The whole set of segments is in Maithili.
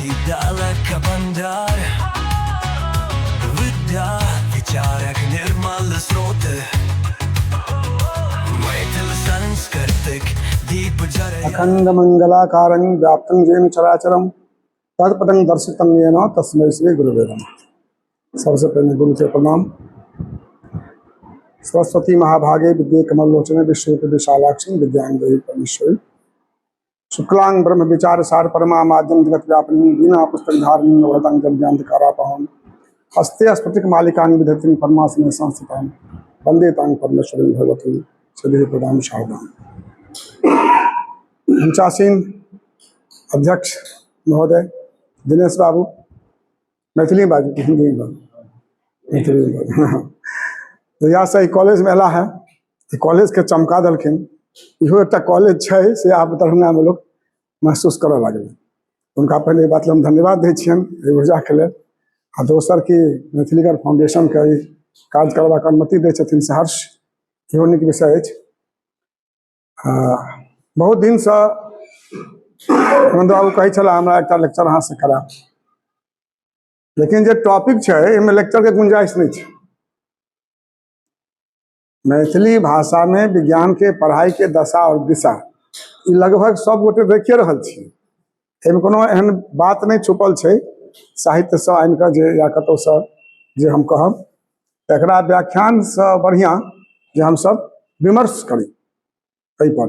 हाथी दालक भंडार, विद्या विचारक निर्मल स्रोत, मैथिल सांस्कृतिक दीप जरय। अखंड मंगलाकारं व्याप्तं येन चराचरम तत्पदं दर्शितं येन तस्मै श्री गुरुवे नमः। सबसे पहले गुरु के प्रणाम। सरस्वती महाभागे विद्ये कमल लोचने विश्व विशालाक्षी विद्यांगदेवी परमेश्वरी। शुक्लांग ब्रह्म विचार सार परमा माध्यम जगत व्यापिनी बीना पुस्तक धारिणी नवरतांग जगज्ञानकारापहम हस्ते स्फटिक मालिकांग विधतिं पद्मासने संस्थितां वंदे तांग परमेश्वरी भगवती सिद्धि प्रदान शारदां। मंचासीन अध्यक्ष महोदय दिनेश बाबू, मैथिली बाजू कि हिंदी में बाजू? मैथिली में बाजू। जहियासँ ई कॉलेजमे अयला है, ई कॉलेजके चमका देलखिन। इहो एकटा कॉलेज छै से आब दरभंगामे लोक महसूस करऽ लागलै। हुनका पहिले ई बात लए हम धन्यवाद दै छियनि एहि ऊर्जाके लेल। आ दोसर कि मैथिलीगर फाउंडेशनके ई काज करबाक अनुमति दै छथिन सहर्ष, इहो नीक विषय अछि। बहुत दिनसँ आनन्द बाबू कहै छलाह, हमरा एकटा लेक्चर अहाँसँ करायब, लेकिन जे टॉपिक छै एहिमे लेक्चरके गुंजाइश नहि छै। मैथिली भाषामे विज्ञानके पढ़ाइके दशा आओर दिशा, ई लगभग सब गोटे देखिए रहल छी। एहिमे कोनो एहन बात नहि छुपल छै साहित्यसँ आनि कऽ जे या कतहुसँ जे हम कहब। एकरा व्याख्यानसँ बढ़िआँ जे हमसब विमर्श करी एहिपर।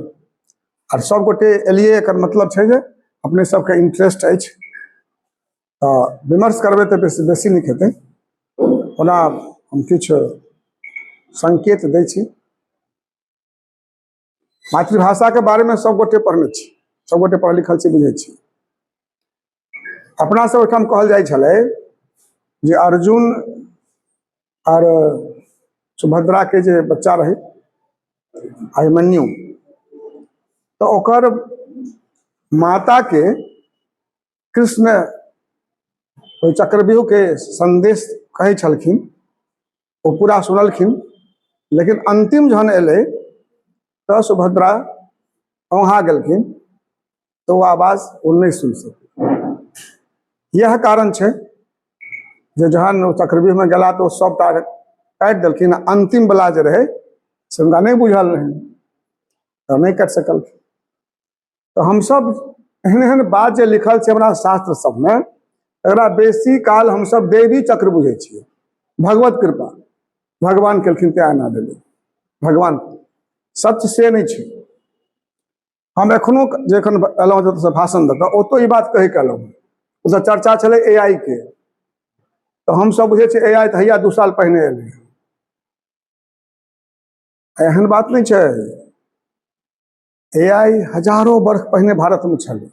आर सब गोटे एलियै, एकर मतलब छै जे अपने सबके इंट्रेस्ट अछि, तऽ विमर्श करबै तऽ बेसी बेसी नीक हेतै। ओना हम किछु संकेत दै छी। मातृभाषाके बारेमे सब गोटे पढ़ने छी, सब गोटे पढ़ल लिखल छी, बुझै छी। अपना सब ओहिठाम कहल जाइ छलै जे अर्जुन आर सुभद्राके जे बच्चा रहै अभिमन्यु, तऽ ओकर माताके कृष्ण ओहि चक्रव्यूहके संदेश कहै छलखिन, ओ पूरा सुनलखिन, लेकिन अंतिम जहन एलै तऽ सुभद्रा औंहा गेलखिन, तऽ ओ आवाज ओ नहि सुनि सकल। इएह कारण छै जे जहन ओ चक्रव्यूहमे गेला तऽ ओ सबटा काटि देलखिन, अंतिम वला जे रहै से हुनका नहि बुझल रहनि, तऽ नहि काटि सकलखिन। तऽ हमसब एहन एहन बात जे लिखल छै हमरा शास्त्र सबमे, एकरा बेसी काल हमसब देवी चक्र बुझै छियै। भगवत कृपा, भगवान केलखिन तें एना भेलै, भगवान सत्य से नहि छै। हम एखनो जखन एलहुँ जतऽसँ भाषण दऽ कऽ, ओतौ ई बात कहि कऽ एलहुँ। ओतऽ चर्चा छलै ए आई के, तऽ हमसब बुझै छियै ए आई तऽ हैया 2 साल पहिने एलै। एहन बात नहि छै। ए आई हजारो वर्ष पहिने भारतमे छलै,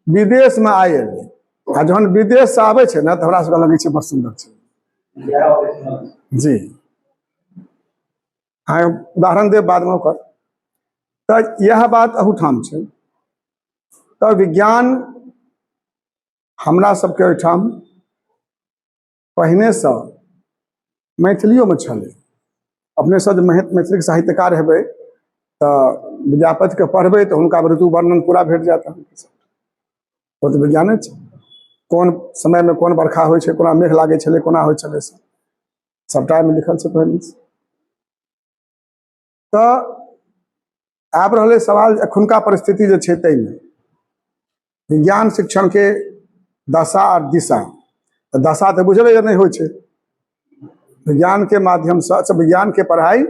विदेशमे आइ एलै। आ जहन विदेशसँ आबै छै ने तऽ हमरा सबके लगै छै बड़ सुन्दर छै। जी, अहाँ उदाहरण देब बादमे ओकर। तऽ इएह बात अहूठाम छै। तऽ विज्ञान हमरा सबके ओहिठाम पहिनेसँ मैथिलियोमे छलै। अपने सब जे मैथिलीके साहित्यकार हेबै तऽ विद्यापतिके पढ़बै तऽ हुनका ऋतु वर्णन पूरा भेट जायत अहाँके। ओ तऽ विज्ञाने छै। कोन समयमे कोन बरखा होइ छै, कोना मेघ लागै छलै, कोना होइ छलै, से सबटा एहिमे लिखल छै पहिनेसँ। तऽ आबि रहलै सवाल एखुनका परिस्थिति जे छै ताहिमे विज्ञान शिक्षणके दशा आओर दिशा। तऽ दशा तऽ बुझले नहि होइ छै विज्ञानके माध्यमसँ। अच्छा, विज्ञानके पढ़ाइ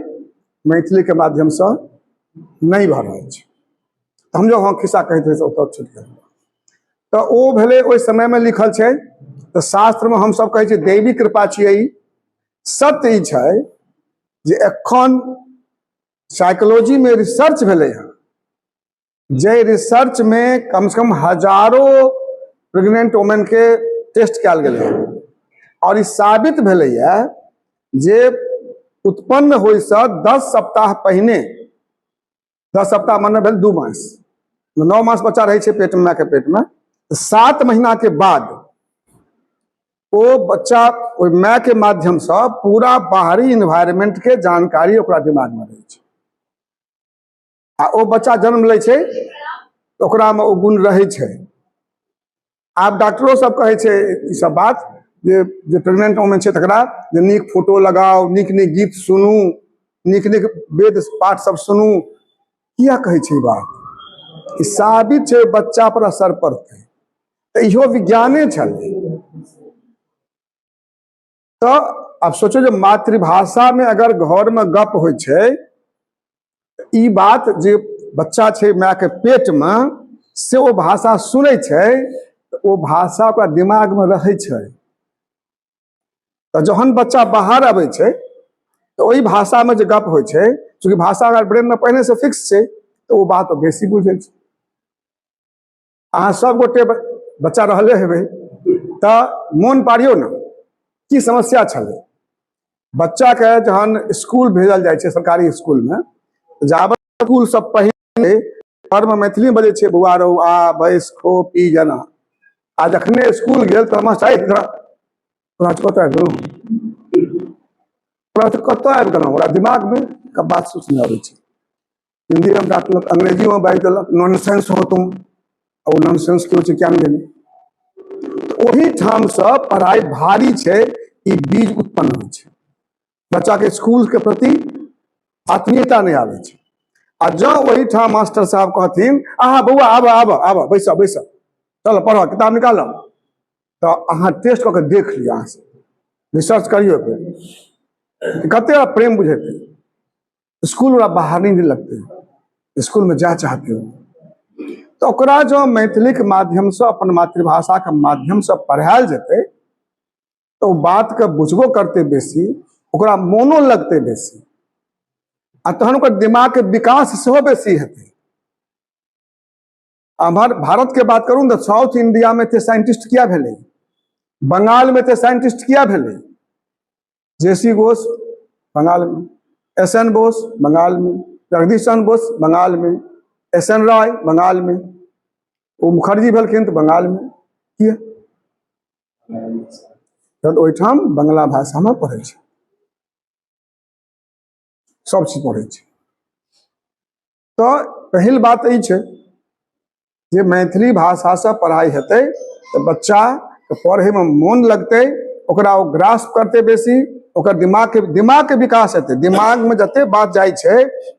मैथिलीके माध्यमसँ नहि भऽ रहल छै। हम जब हम खिस्सा कहैत रही ओतऽ छुटि गेल। तऽ ओ भेलै ओहि समयमे लिखल छै। तऽ शास्त्रमे हमसब कहै छियै दैवी कृपा छियै ई। सत्य ई छै जे एखन साइकोलॉजीमे रिसर्च भेलै हँ, जे रिसर्चमे कम से कम हजारो प्रेग्नेंट वुमेन के टेस्ट कयल गेलै हँ और ई साबित भेलैया जे उत्पन्न होइसँ 10 सप्ताह पहिने, 10 सप्ताह मने भेल 2 मास, 9 मास बच्चा रहै छै पेटमे, मायके पेटमे, 7 महीना के बाद ओ बच्चा ओहि मायके माध्यमसँ पूरा बाहरी इन्वायरमेंट के जानकारी ओकरा दिमागमे रहै छै। आ ओ बच्चा जन्म लै छै, ओकरामे ओ गुण रहै छै। आब डॉक्टरो सब कहै छै ई सब बात जे जे प्रेग्नेंट वोमेन छै तकरा जे नीक फोटो लगाउ, नीक नीक गीत सुनू, नीक नीक वेद पाठ सब सुनू। किया कहै छै ई बात? ई साबित छै बच्चा पर असर पड़तै। तऽ इहो विज्ञाने छलै। तऽ आब सोचो जे मातृभाषामे अगर घरमे गप होइ छै, ई बात जे बच्चा छै मायके पेटमे से ओ भाषा सुनै छै, तऽ ओ भाषा ओकरा दिमागमे रहै छै। तऽ जहन बच्चा बाहर अबै छै तऽ ओहि भाषामे जे गप होइ छै, चूँकि भाषा अगर ब्रेनमे पहिनेसँ फिक्स छै, तऽ ओ बात बेसी बुझै छै। अहाँ सब गोटे बच्चा रहले हेबै तऽ मोन पारियौ ने की समस्या छलै। बच्चाके जहन स्कूल भेजल जाइ छै सरकारी स्कूलमे, जाबत स्कूल सब पहिने घरमे मैथिली बजै छै, बौआ रौ आ बैस खो पी जेना, आ जखने स्कूल गेल तऽ मास्टर तोरा कतऽ आबि गेलहुँ, तोरा कतऽ आबि गेलहुँ, ओकरा दिमागमे बात सोच नहि अबै छै। हिंदी में डांटलक, अंग्रेजी में बाजि देलक नॉनसेंस हो तुम, आ ओ नॉनसेंस की होइ छै क्या नहि जानी। ओहि ठामसँ पढ़ाइ भारी छै, ई बीज उत्पन्न होइ छै, बच्चाके स्कूल के प्रति आत्मीयता नहि आबै छै। आ जँ ओहिठाम मास्टर साहब कहथिन अहाँ बौआ आबऽ आबऽ आबऽ बैसऽ बैसऽ चल पढ़ऽ किताब निकालऽ, तऽ अहाँ टेस्ट कऽ के देख लिअ, अहाँ सब रिसर्च करियौ फेर कते प्रेम बुझेतै। स्कूल वाला बाहर नहीं लगते, स्कूल में जा चाहते हो। तऽ ओकरा जँ मैथिलीके माध्यमसँ अपन मातृभाषाके माध्यमसँ पढ़ायल जेतै तऽ ओ बातके बुझबो करतै बेसी, ओकरा मोनो लगतै बेसी, आ तहन ओकर दिमागके विकास सेहो बेसी हेतै। एम्हर भारतके बात करू ने तऽ साउथ इंडियामे एते साइंटिस्ट किया भेलै, बंगालमे एते साइंटिस्ट किया भेलै? जे सी बोस बंगालमे, एस एन बोस बंगालमे, जगदीश चंद्र बोस बंगालमे, एस एन राय बंगालमे, ओ मुखर्जी भेलखिन तऽ बंगालमे किया? तऽ ओहिठाम बंगला भाषामे पढ़ै छै, सब चीज पढ़ै छै। तऽ पहिल बात ई छै जे मैथिली भाषासँ पढ़ाइ हेतै तऽ बच्चाके पढ़ैमे मोन लगतै, ओकरा ओ ग्रास्प करतै बेसी, ओकर दिमागके विकास हेतै। दिमागमे जते बात जाइ छै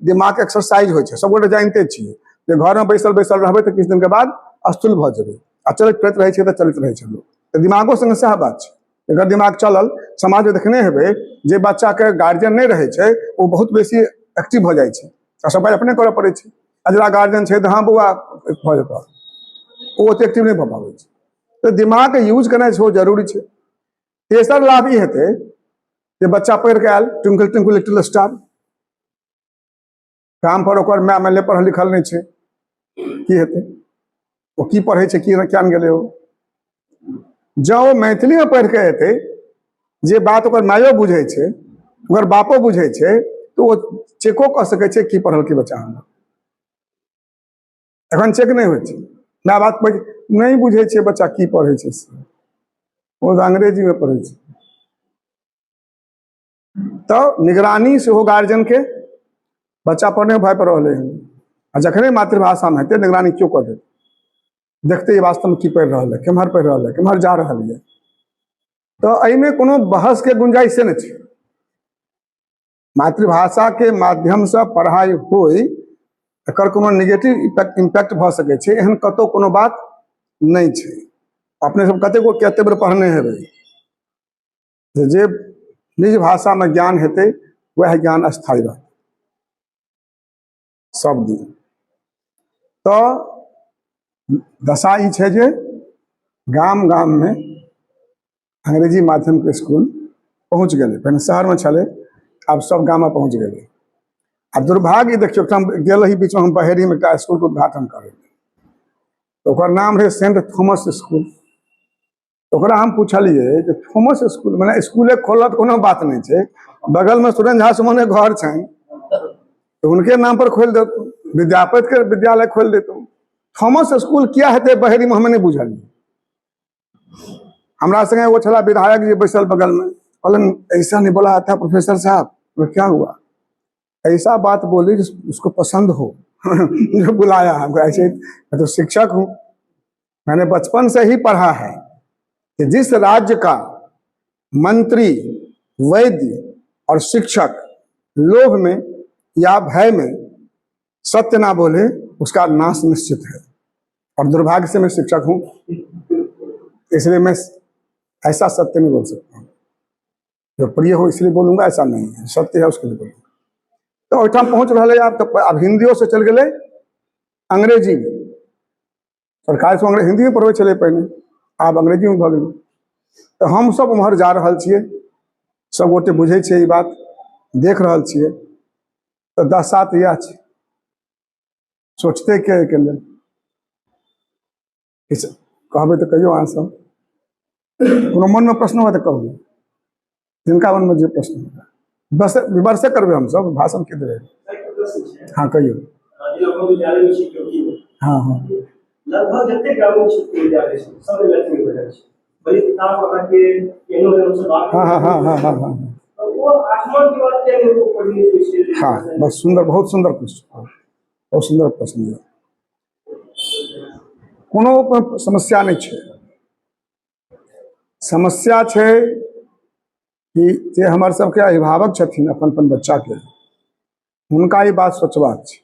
दिमागके एक्सरसाइज होइ छै। सबगोटे जानिते छियै जे घरमे बैसल बैसल रहबै तऽ किछु दिनके बाद स्थूल भऽ जेबै, आ चलैत फिरैत रहै छै तऽ चलैत रहै छै लोक। तऽ दिमागो सङ्गे सएह बात छै, एकर दिमाग चलल। समाजमे देखने हेबै जे बच्चाके गार्जियन नहि रहै छै ओ बहुत बेसी एक्टिव भऽ जाइ छै, आ सब काज अपने करऽ पड़ै छै। आ जकरा गार्जियन छै तऽ हँ बौआ भऽ जेतऽ, ओ ओते एक्टिव नहि भऽ पाबै छै। तऽ दिमागके यूज केनाइ सेहो जरूरी छै। तेसर लाभ ई हेतै जे बच्चा पढ़ि कऽ आयल ट्विंकल ट्विंकल लिटिल स्टार, काम पर ओकर माय मानि लिअ पढ़ल लिखल नहि छै, की हेतै? ओ की पढ़ै छै की क्या नहि गेलै ओ। जँ ओ मैथिलीमे पढ़ि कऽ एतै, जे बात ओकर मायो बुझै छै ओकर बापो बुझै छै, तऽ ओ चेको कऽ सकै छै की पढ़लकै बच्चा हमर। एखन चेक नहि होइ छै, माय बाप नहि बुझै छै बच्चा की पढ़ै छै से, ओ तऽ अंग्रेजीमे पढ़ै छै। तऽ निगरानी सेहो गार्जियनके बच्चा पर नहि भए रहलै हन। आ जखने मातृभाषामे हेतै निगरानी केओ कऽ देतै, देखते वास्तवमे की पढ़ि रहल है, केम्हर पढ़ि रहल है, केम्हर जा रहल यऽ। तऽ एहिमे कोनो बहसके गुंजाइशे नहि छै। मातृभाषाके माध्यमसँ पढ़ाइ होइ एकर कोनो निगेटिव इम्पैक्ट भऽ सकै छै, एहन कतहु कोनो बात नहि छै। अपने सब कतेको कते बेर पढ़ने हेबै जे निज भाषामे ज्ञान हेतै वएह ज्ञान स्थायी रहतै सब दिन। तऽ दशा ई छै जे गाम गाममे अंग्रेजी माध्यमके इसकुल पहुँच गेलै। पहिने शहरमे छलै, आब सब गाममे पहुँच गेलै। आ दुर्भाग्य देखियौ, एकटा हम गेल रही बीचमे, हम बहेरीमे एकटा इसकुलके उद्घाटन करै, तऽ ओकर नाम रहै सेंट थॉमस इसकुल। ओकरा हम पुछलियै जे थॉमस इसकुल मने इसकुले खोलत कोनो बात नहि छै, बगलमे सुरेन्द्र झा सुमने घर छनि तऽ हुनके नाम पर खोलि देतहुँ, विद्यापतिके विद्यालय खोलि देतहुँ, थॉमस इसकुल किया हेतै बहेरीमे हमे नहि बुझलियै। हमरा संगे एगो छला विधायक जी बैसल बगलमे, कहलनि ऐसा नहीं बोला था प्रोफेसर साहब। क्या हुआ? ऐसा बात बोली उसको पसंद हो जो बुलाया हमको, ऐसे मैं तो शिक्षक हूँ। मैंने बचपन से ही पढ़ा है कि जिस राज्य का मंत्री, वैद्य और शिक्षक लोभ में या भय में सत्य ना बोले, उसका नाश निश्चित है। और दुर्भाग्य से मैं शिक्षक हूँ, इसलिए मैं ऐसा सत्य नहीं बोल सकता हूँ। जो प्रिय हो इसलिए बोलूंगा, ऐसा नहीं है, सत्य है उसके लिए बोलूंगा। तो ओहिठाम पहुंच रहा है आप, तो अब हिंदियों से चल गए अंग्रेजी में। सरकार से अंग्रेजी हिंदी में पढ़बै छलै पहिने, आब अंग्रेजी में भऽ गेलै। तऽ हमसब उम्हर जा रहल छियै, सब गोटे बुझै छियै ई बात, देख रहल छियै। तऽ दशा तऽ इएह छै, सोचते के एहिके लेल किछु कहबै तऽ कहियौ। अहाँ सब कोनो मनमे प्रश्न हुए तऽ कहू, जिनका मनमे जे प्रश्न हुए, बस विमर्शे करबै हमसब, भाषण के देबै। हँ कहियौ। हँ हँ। लगभग जते ग्रामीण क्षेत्र विद्यालय छै सब मैथिली में जाइ छै। बड़ी किताब अहाँके एहनो हमसब बात हँ हँ हँ हँ हँ हँ। ओ आठवां के बाद किया नहि ओ पढ़ने होइ छै? हाँ, बस सुंदर, बहुत सुंदर प्रश्न, बहुत सुंदर प्रश्न यऽ। कोनो समस्या नहि छै। समस्या छै कि जे हमर सबके अभिभावक छथिन अपन अपन बच्चाके, हुनका ई बात सोचबाक छै।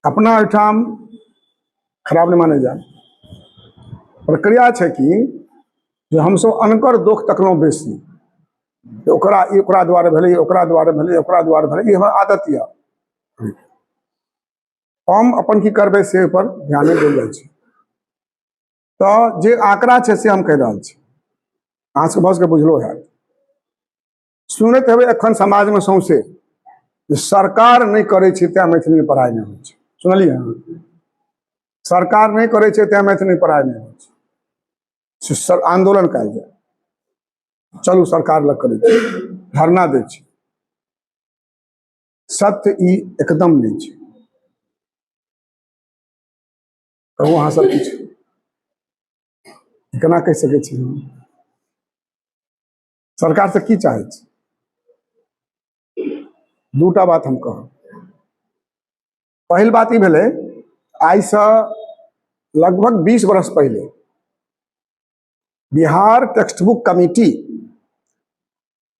अपना ओहिठाम खराब नहि मानै जाय, प्रक्रिया छै कि जे हमसब अनकर दोख तकलहुँ बेसी, जे ओकरा ई ओकरा दुआरे भेलै, ओकरा दुआरे भेलै, ओकरा दुआरे भेलै, ई हमर आदत यऽ। हम अपन की करबै से पर ध्यान नहि देल जाइ छै। तऽ जे आंकड़ा छै से हम कहि रहल छी, अहाँ सबके भऽ सकै बुझलो हैत, सुनैत हेबै एखन समाजमे सौंसे जे सरकार नहि करै छै तेँ मैथिलीमे पढ़ाइ नहि होइ छै। सुनलियै अहाँ? सरकार नहि करै छै तेँ मैथिलीमे पढ़ाइ नहि होइ छै, से सर आन्दोलन कयल जाय, चलू सरकार लग करै छी, धरना दै छी। सत्य ई एकदम नहि छै। कहू अहाँ सब किछु, केना कहि सकै छी हम? सरकार से की चाहै छी? दूटा बात हम कहब। पहिल बात ई भेलै, आइसँ लगभग 20 बरस पहिले बिहार टेक्स्ट बुक कमिटी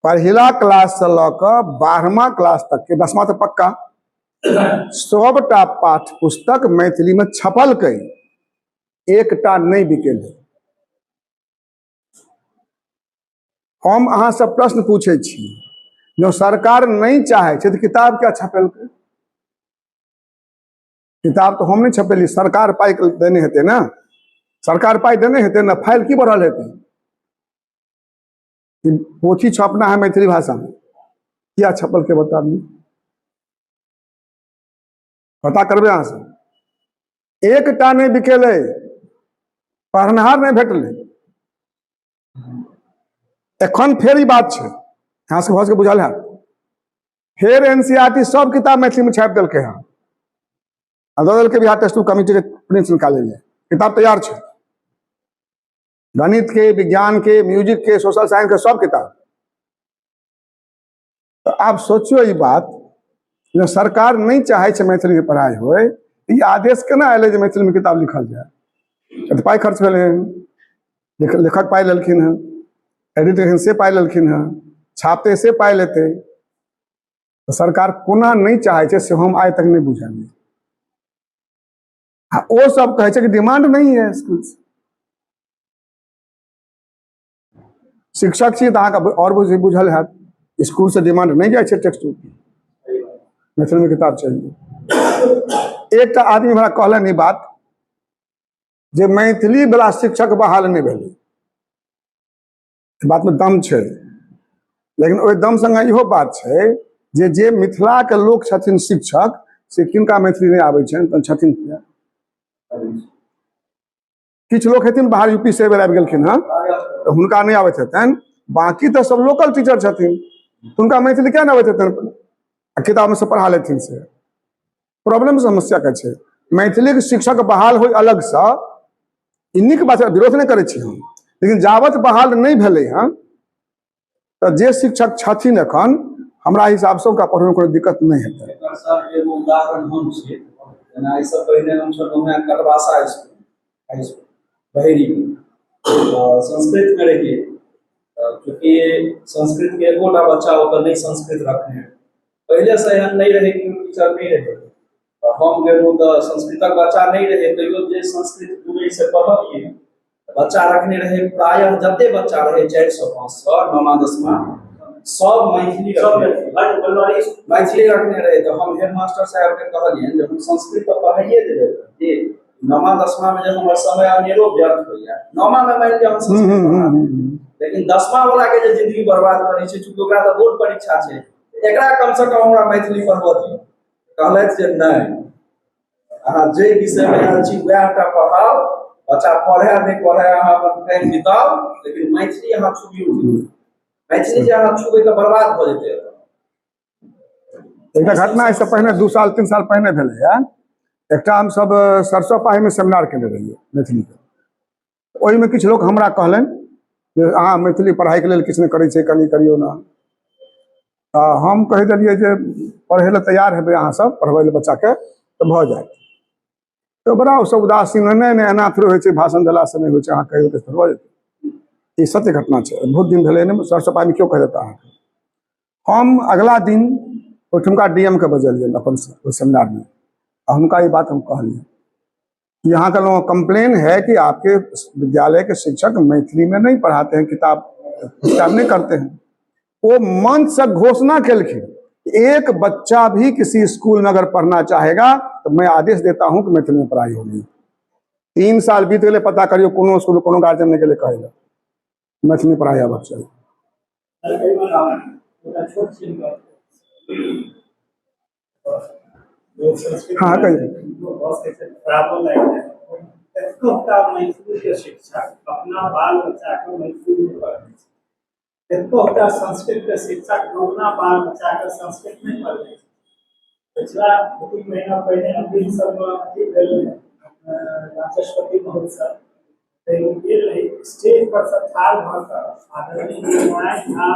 पहिला क्लास से लऽ कऽ 12वां क्लास तक के, 10वां तऽ पक्का, सबटा पाठ्य पुस्तक मैथिली में छपलकै, एकटा नहि बिकेलै। हम अहाँ से प्रश्न पूछै छी, जँ सरकार नहि चाहै छै तऽ किताब क्या छपेलकै? किताब तऽ हम नहि छपेली, सरकार पाइ देने हेतै ने, सरकार पाइ देने हेतै ने, फाइल की बढ़ल हेतै कि पोथी छपना है मैथिली भाषा में, किया छपल के बताबी, पता करबै अहाँ सब। एकटा नहि बिकेलै, पढ़निहार नहि भेटलै। एखन फेर ई बात छै, अहाँ सबके भऽ सके बुझल हैत, फेर एनसीईआरटी सब किताब मैथिली में छापि देलकै हँ आ दऽ देलकै बिहार टेक्स्ट बुक कमिटी के प्रिंट निकालै लए। किताब तैयार छै, गणित के, विज्ञान के, म्यूजिक के, सोशल साइंस के सब किताब। तऽ आब सोचियौ ई बात, जे सरकार नहि चाहै छै मैथिली में पढ़ाइ होय, ई आदेश केना एलै जे मैथिली में किताब लिखल जाय? तऽ पाइ खर्च भेलै हँ, लेखक पाइ लेलखिन हँ, एडिटर से पाइ लेलखिन हँ, छापते से पाइ लेतै। तऽ सरकार कोना नहि चाहै छै से हम आइ तक नहि बुझलियै। आ ओ सब कहै छै कि डिमांड नहीं है स्कूल से। शिक्षक छी तऽ अहाँके आओर बुझल हैत, स्कूल से डिमांड नहि जाइ छै टेक्स्ट बुक, मैथिली में किताब चाहिए। एकटा आदमी हमरा कहलनि ई बात जे मैथिली वाला शिक्षक बहाल नहि भेलै, बात में दम छै, लेकिन ओहि दम संगे इहो बात छै जे जे मिथिला के लोक छथिन शिक्षक, से किनका मैथिली नहि आबै छनि तहन छथिन किया? किछु लोक हेथिन बाहर यूपी से आबि गेलखिन हँ तऽ हुनका नहि आबैत हेतनि, बाकी तऽ सब लोकल टीचर छथिन, हुनका मैथिली किया नहि आबैत हेतनि? आ किताबमे से पढ़ा लेथिन। से प्रॉब्लम समस्या के छै। मैथिलीके शिक्षक बहाल होइ अलगसँ, ई नीक बात छै, विरोध नहि करै छी हम, लेकिन जाबत बहाल नहि भेलै हँ तऽ जे शिक्षक छथिन एखन, हमरा हिसाबसँ हुनका पढ़बैमे कोनो दिक्कत नहि हेतै। एकर सर एगो उदाहरण हम छी। जेना एहिसँ पहिने हम छलहुँ हेँ कटवासा स्कूल, हाई स्कूल। बहेरीमे। तऽ संस्कृतमे रहियै, तऽ चूँकि संस्कृतके एकोटा बच्चा ओतऽ नहि संस्कृत रखने रहै, पहिलेसँ एहन नहि रहै कि टीचर नहि रहै। तऽ हम गेलहुँ तऽ संस्कृतक बच्चा नहि रहै, तैयो जे संस्कृत बुझै से पढ़लियै। बच्चा रखने रहै, प्रायः जते बच्चा रहै 400-500 नौमा दसमा सब मैथिली सब रखने रहै। हर बलवारी मैथिली रखने रहै। तऽ हम हेडमास्टर साहेबके कहलियनि जे हम संस्कृत तऽ पढ़ाइए देबै, जे नौमा दसमामे जे हमर समय अनेरो व्यर्थ होइया, नौमामे मानि लिअ हम संस्कृत पढ़ा देबै, लेकिन दसमा वाला के जे जिंदगी बर्बाद करै छै, चूँकि ओकरा तऽ बोर्ड परीक्षा छै, एकरा कमसँ कम हमरा मैथिली पढ़बऽ दियौ। कहलथि जे नहि, अहाँ जे विषयमे आयल छी वएह टा पढ़ाउ, बच्चा पढ़ए नहि पढ़ए अहाँ अपन टाइम बिताउ, लेकिन मैथिली अहाँ छुबियौ नहि। मैथिली जे अहाँ छुबै तऽ बर्बाद भऽ जेतै। एकटा घटना एहिसँ पहिने 2 साल 3 साल पहिने भेलैए। एकटा हमसभ सरसो पाहीमे सेमिनार केने रहियै मैथिलीके। ओहिमे किछु लोक हमरा कहलनि जे अहाँ मैथिली पढ़ाइके लेल किछु नहि करै छियै, कनि करियौ ने। तऽ हम कहि देलियै जे पढ़ै लए तैयार हेबै अहाँसभ, पढ़बै लए बच्चाके तऽ भऽ जायत। तऽ बड़ा ओसभ उदासीन, नहि नहि एना थोड़े होइ छै, भाषण देलासँ नहि होइ छै, अहाँ कहियौ तऽ भऽ जेतै। ई सत्य घटना छै, बहुत दिन भेलै नहि, सरसो पाहीमे केओ कहि देता अहाँके। हम अगला दिन ओहिठुमका डी एम के बजलियनि अपन ओहि सेमिनारमे, आ हुनका ई बात हम कहलियनि, यहाँ का लोगों कंप्लेन है कि आपके विद्यालय के शिक्षक मैथिली में नहीं पढ़ाते हैं, किताब किताब नहीं करते हैं। वो मंच से घोषणा केलखिन, एक बच्चा भी किसी स्कूल में अगर पढ़ना चाहेगा तो मैं आदेश देता हूं कि मैथिली में पढ़ाई होगी। 3 साल बीत गेलै, पता करियौ कोनो स्कूल कोनो गार्जियन नहि गेलै कहै लए मैथिली में पढ़ाई आबक चाही। छोट छिन गप। हाँ, कहियौ। भऽ सकै छै खराबो लागि जाय। एतुका मैथिलीके शिक्षक अपना बाल बच्चाके मैथिलीमे पढ़बै छै, एतुका संस्कृतके शिक्षक अपना बाल बच्चाके संस्कृत नहि पढ़बै छै। पिछला 2-3 महीना पहिने अमृतसरमे अथी भेल रहै वाचस्पति महोत्सव, ताहिमे गेल रही। स्टेज पर से ठाढ़ भऽ कऽ आदरणीय नारायण झा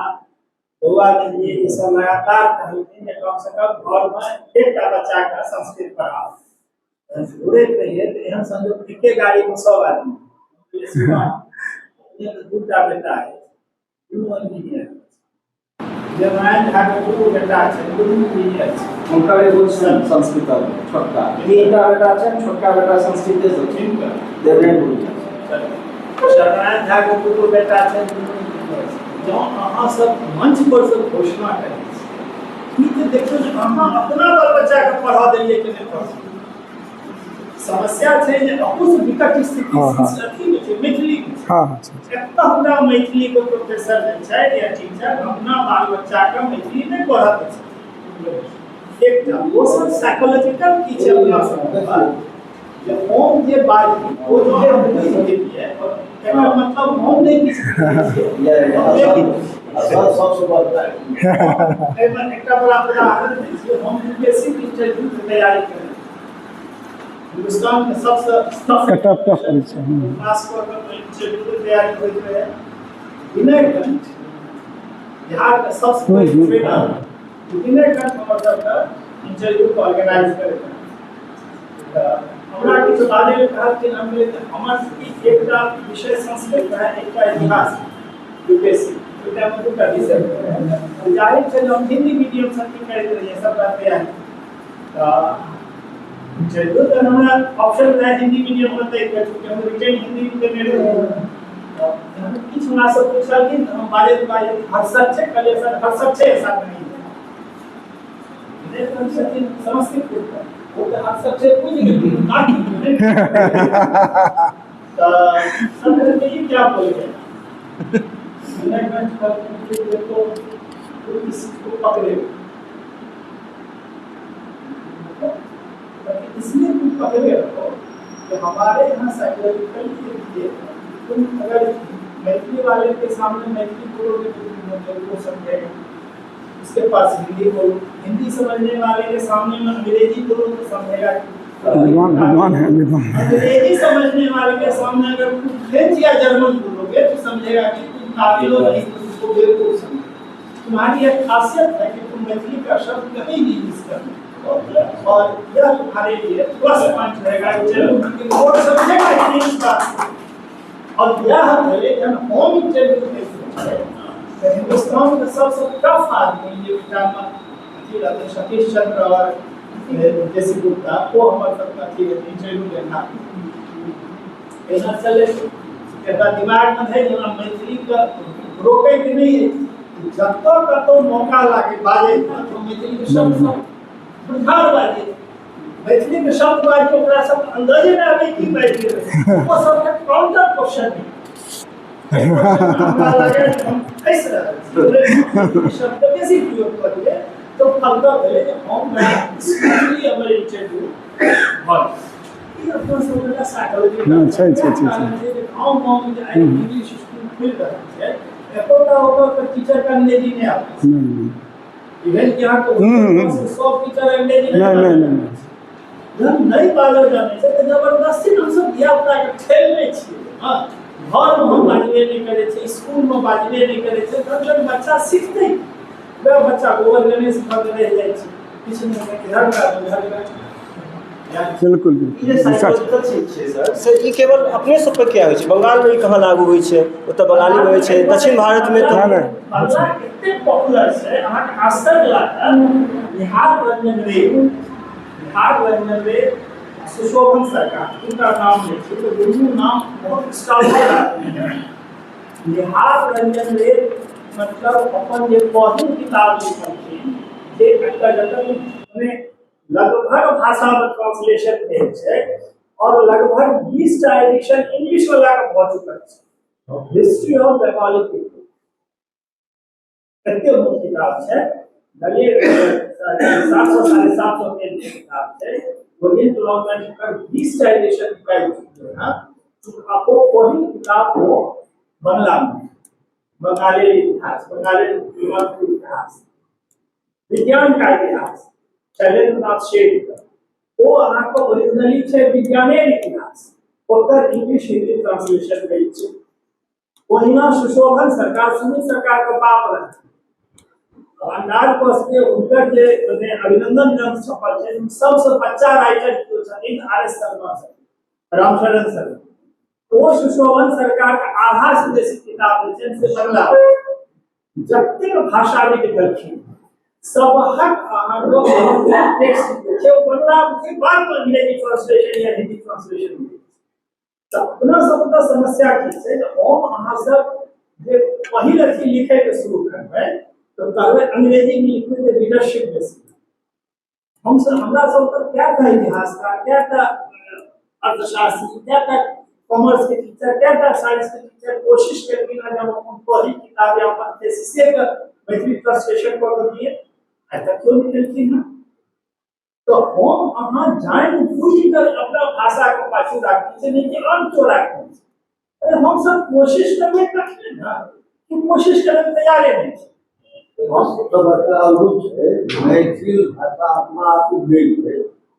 बौआ जी ई सब लगातार कहलखिन जे कम से कम घरमे एकटा बच्चाके संस्कृत पढ़ाउ। घुरैत रहियै तऽ एहन संजोग एके गाड़ीमे सब आदमी, दूटा बेटा अछि, दुनू इंजीनियर। जयनारायण झाके दूगो बेटा छै, दुनू इंजीनियर छै। हुनकर एगो छनि संस्कृत छोटका, 3टा बेटा छनि, छोटका बेटा संस्कृते से छै, देवेन्द्र गुरु। जयनारायण झाके दूगो बेटा छै, दुनू इंजीनियर छै। जँ अहाँ सब मंच पर से घोषणा करै छी, ई तऽ देखियौ जे अहाँ अपना बाल बच्चाके पढ़ा देलियै कि नहि पढ़ा। समस्या छै जे अहूसँ विकट स्थिति अथीमे छै, मैथिलीमे छै। एतहुटा मैथिलीके प्रोफेसर जे छै या टीचर अपना बाल बच्चाके मैथिली नहि पढ़ऽ दै छै। एकटा दोसर साइकोलॉजिकल की छै अपना सबके जे हम जे बाजी ओ जे हम बुझि गेलियै, एकर मतलब हम नहि किछु बुझै छियै। एहिमे एकटा बड़ा उदाहरण दै छियै। हम यूपीएससी इंटरव्यू के तैयारी करै, हिंदुस्तान में सबसे टफ टफ परीक्षा। पास कऽ कऽ इंटरव्यू के तैयारी होइत रहे। विनय कंठ, बिहार के सबसे पैघ ट्रेनर विनय कंठ हमर सबके इंटरव्यू के ऑर्गेनाइज करैत रहै। तऽ हमरा किछु बाजै लए कहलखिन, हम कहलियै जे हमर एकटा विषय संस्कृत रहै, एकटा इतिहास, यूपीएससी ओहि टाइममे दूटा विषय रहै। तऽ जाहिर छै जे हम हिंदी मीडियम से की करैत रहियै सबटा तैयारी, तऽ इंटरव्यू तऽ हमरा ऑप्शन रहै हिंदी मीडियम में तय कर चूँकि हम रिटर्न हिंदी में देने रहियै। तऽ जहन किछु हमरा सब पुछलखिन तऽ हम बाजैत बाजैत हर्षद छै, कहलियै सर हर्षद छै ऐसा नहीं है। विनय कंठ छथिन समस्तीपुर के, ओ तऽ हर्षद छै बुझि गेलखिन, बाकी तऽ सर कहलकै ई क्या बोल गए। विनय कंठ कहलखिन कि देखो तुम इसको पकड़े हो, इसलिए तुम पकड़े रहो कि हमारे यहाँ साइकोलॉजिकली ये है कि तुम अगर मैथिली वाले के सामने मैथिली बोलोगे तो तुम वो समझेगा, उसके पास हिंदी बोलो, हिंदी समझने वाले के सामने में अंग्रेजी बोलो तो समझेगा। विद्वान विद्वान है, विद्वान। अंग्रेजी समझने वाले के सामने अगर तुम फ्रेंच या जर्मन बोलोगे तो समझेगा कि तुम काबिल हो नहीं, तुम उसको बेवकूफ समझो। तुम्हारी एक खासियत है कि तुम मैथिली का शब्द कहीं नहीं यूज करते और यह तुम्हारे लिए प्लस पॉइंट रहेगा। और समझेगा ही नहीं इस बात को। और इएह भेलै जहन हम इंटरव्यू दै छलियै तऽ हिन्दुस्तानके सबसँ टफ आदमी जे ओहिठाम अथी रहथिन, सतीश चंद्र और जेसी गुप्ता, ओ हमर सबके अथी इंटरव्यू लेना एना चलै। एकरा दिमागमे रहै जे हमरा मैथिलीके रोकैके नहि अछि, जतऽ कतहु मौका लागै बाजैके तऽ मैथिलीके शब्द सब बुझार बाजै, मैथिलीके शब्द बाजि ओकरा सब अंदाजे नहि आबै की बाजि गेलै। ओ सबके काउंटर क्वेश्चन हमरा लागै हम फँसि रहल छी, शब्द बेसी प्रयोग करियै तऽ फलतः भेलै जे हम स्मूथली हमर इंटरव्यू भऽ गेल। ई अपना सबके साइकोलॉजी छै छै छै छै। गाँव गाँवमे जे आइ इंग्लिश स्कूल खुलि रहल छै, एकोटा ओकर टीचरके अंग्रेजी नहि आबै छै। नहि। इवेन कि अहाँके सब टीचर अंग्रेजी नहि नहि नहि। जहन नहि बाजल जानै छै तऽ जबरदस्ती हमसब धियापुताके ठेलने छियै। हँ, घरमे हम बाजबे नहि करै छै, स्कूलमे बाजबे नहि करै छै, तहन जब बच्चा सिखतै, वएह बच्चा गोबर गणेश भऽ कऽ रहि जाइ छै, किछु नहि इधर उधर। बिल्कुल। ई जे साइकोलॉजिकल चीज छै सर, से ई केवल अपने सब पर किया होइ छै? बंगालमे ई कहाँ लागू होइ छै? ओतऽ बंगालीमे होइ छै, दक्षिण भारतमे तऽ नहि। बांग्ला एते पॉपुलर छै, अहाँके आश्चर्य लागत। निहार रंजन रे, निहार रंजन रे, सुशोभन सरकार, हुनका नाम लै छै तऽ दुनू नाम बहुत स्टॉलर आदमी है। निहार रंजन रे मतलब अपन जे पहिल किताब लिखलखिन, जे एकर जतन मने लगभग भाषामे ट्रांसलेशन भेल छै और लगभग 20 टा एडिशन इंग्लिश वाला के भऽ चुकल छै, हिस्ट्री ऑफ बंगाली पीपल, कते मोट किताब छै, 700 750 पेज के किताब छै। ओरिएंट लॉन्गमैन ओकर 20 टा एडिशन निकालि चुकलै हँ। आ ओ पहिल किताब ओ बंगला मे बंगाली इतिहास, बंगाली इतिहास, विज्ञान का इतिहास, शैलेंद्र नाथ सेठ का, ओ अहाँके ओरिजिनली छै विज्ञानेर इतिहास, ओकर इंग्लिश हिंदी ट्रांसलेशन भेल छै। ओहिना सुशोभन सरकार, सुमित सरकार के बाप रहथिन, भंडार कोष के हुनकर जे मने अभिनंदन ग्रंथ छपल छै, सबसँ बच्चा राइटर केओ छथिन आर एस शर्मा छथिन, रामशरण सर। ओ सुशोभन सरकार के आधा से बेसी किताब जे छै से बंगला, जतेक भाषा लिखलखिन सबहक अहाँके टेक्स्ट जे छै ओ बंगला छै, बादमे अंग्रेजी ट्रांसलेशन या हिंदी ट्रांसलेशन भेल। तऽ अपना सबके समस्या की छै जे हम अहाँ सब जे पहिल अथी लिखैके शुरू करबै तऽ कहबै अंग्रेजीमे लिखबै तऽ रीडरशिप बेसी। हमसब हमरा सबके कएटा इतिहासकार, कएटा अर्थशास्त्री, कएटा कॉमर्स के टीचर, कएटा साइंस के टीचर कोशिश केलखिन हँ जे हम अपन पहिल किताब या अपन थेसिसे के मैथिली ट्रांसलेशन कऽ के दियै? आइ तक केओ नहि केलखिन हँ। तऽ हम अहाँ जानि बुझि कऽ अपना भाषाके पाछू राखने छै, नहि कि आन केओ राखने छै। अरे हमसब कोशिश करबै तखने ने, कि कोशिश करै तैयारे नहि छै। सबसँ बड़का अवरुद्ध छै मैथिल भाषा, अपना आप उभरि छै,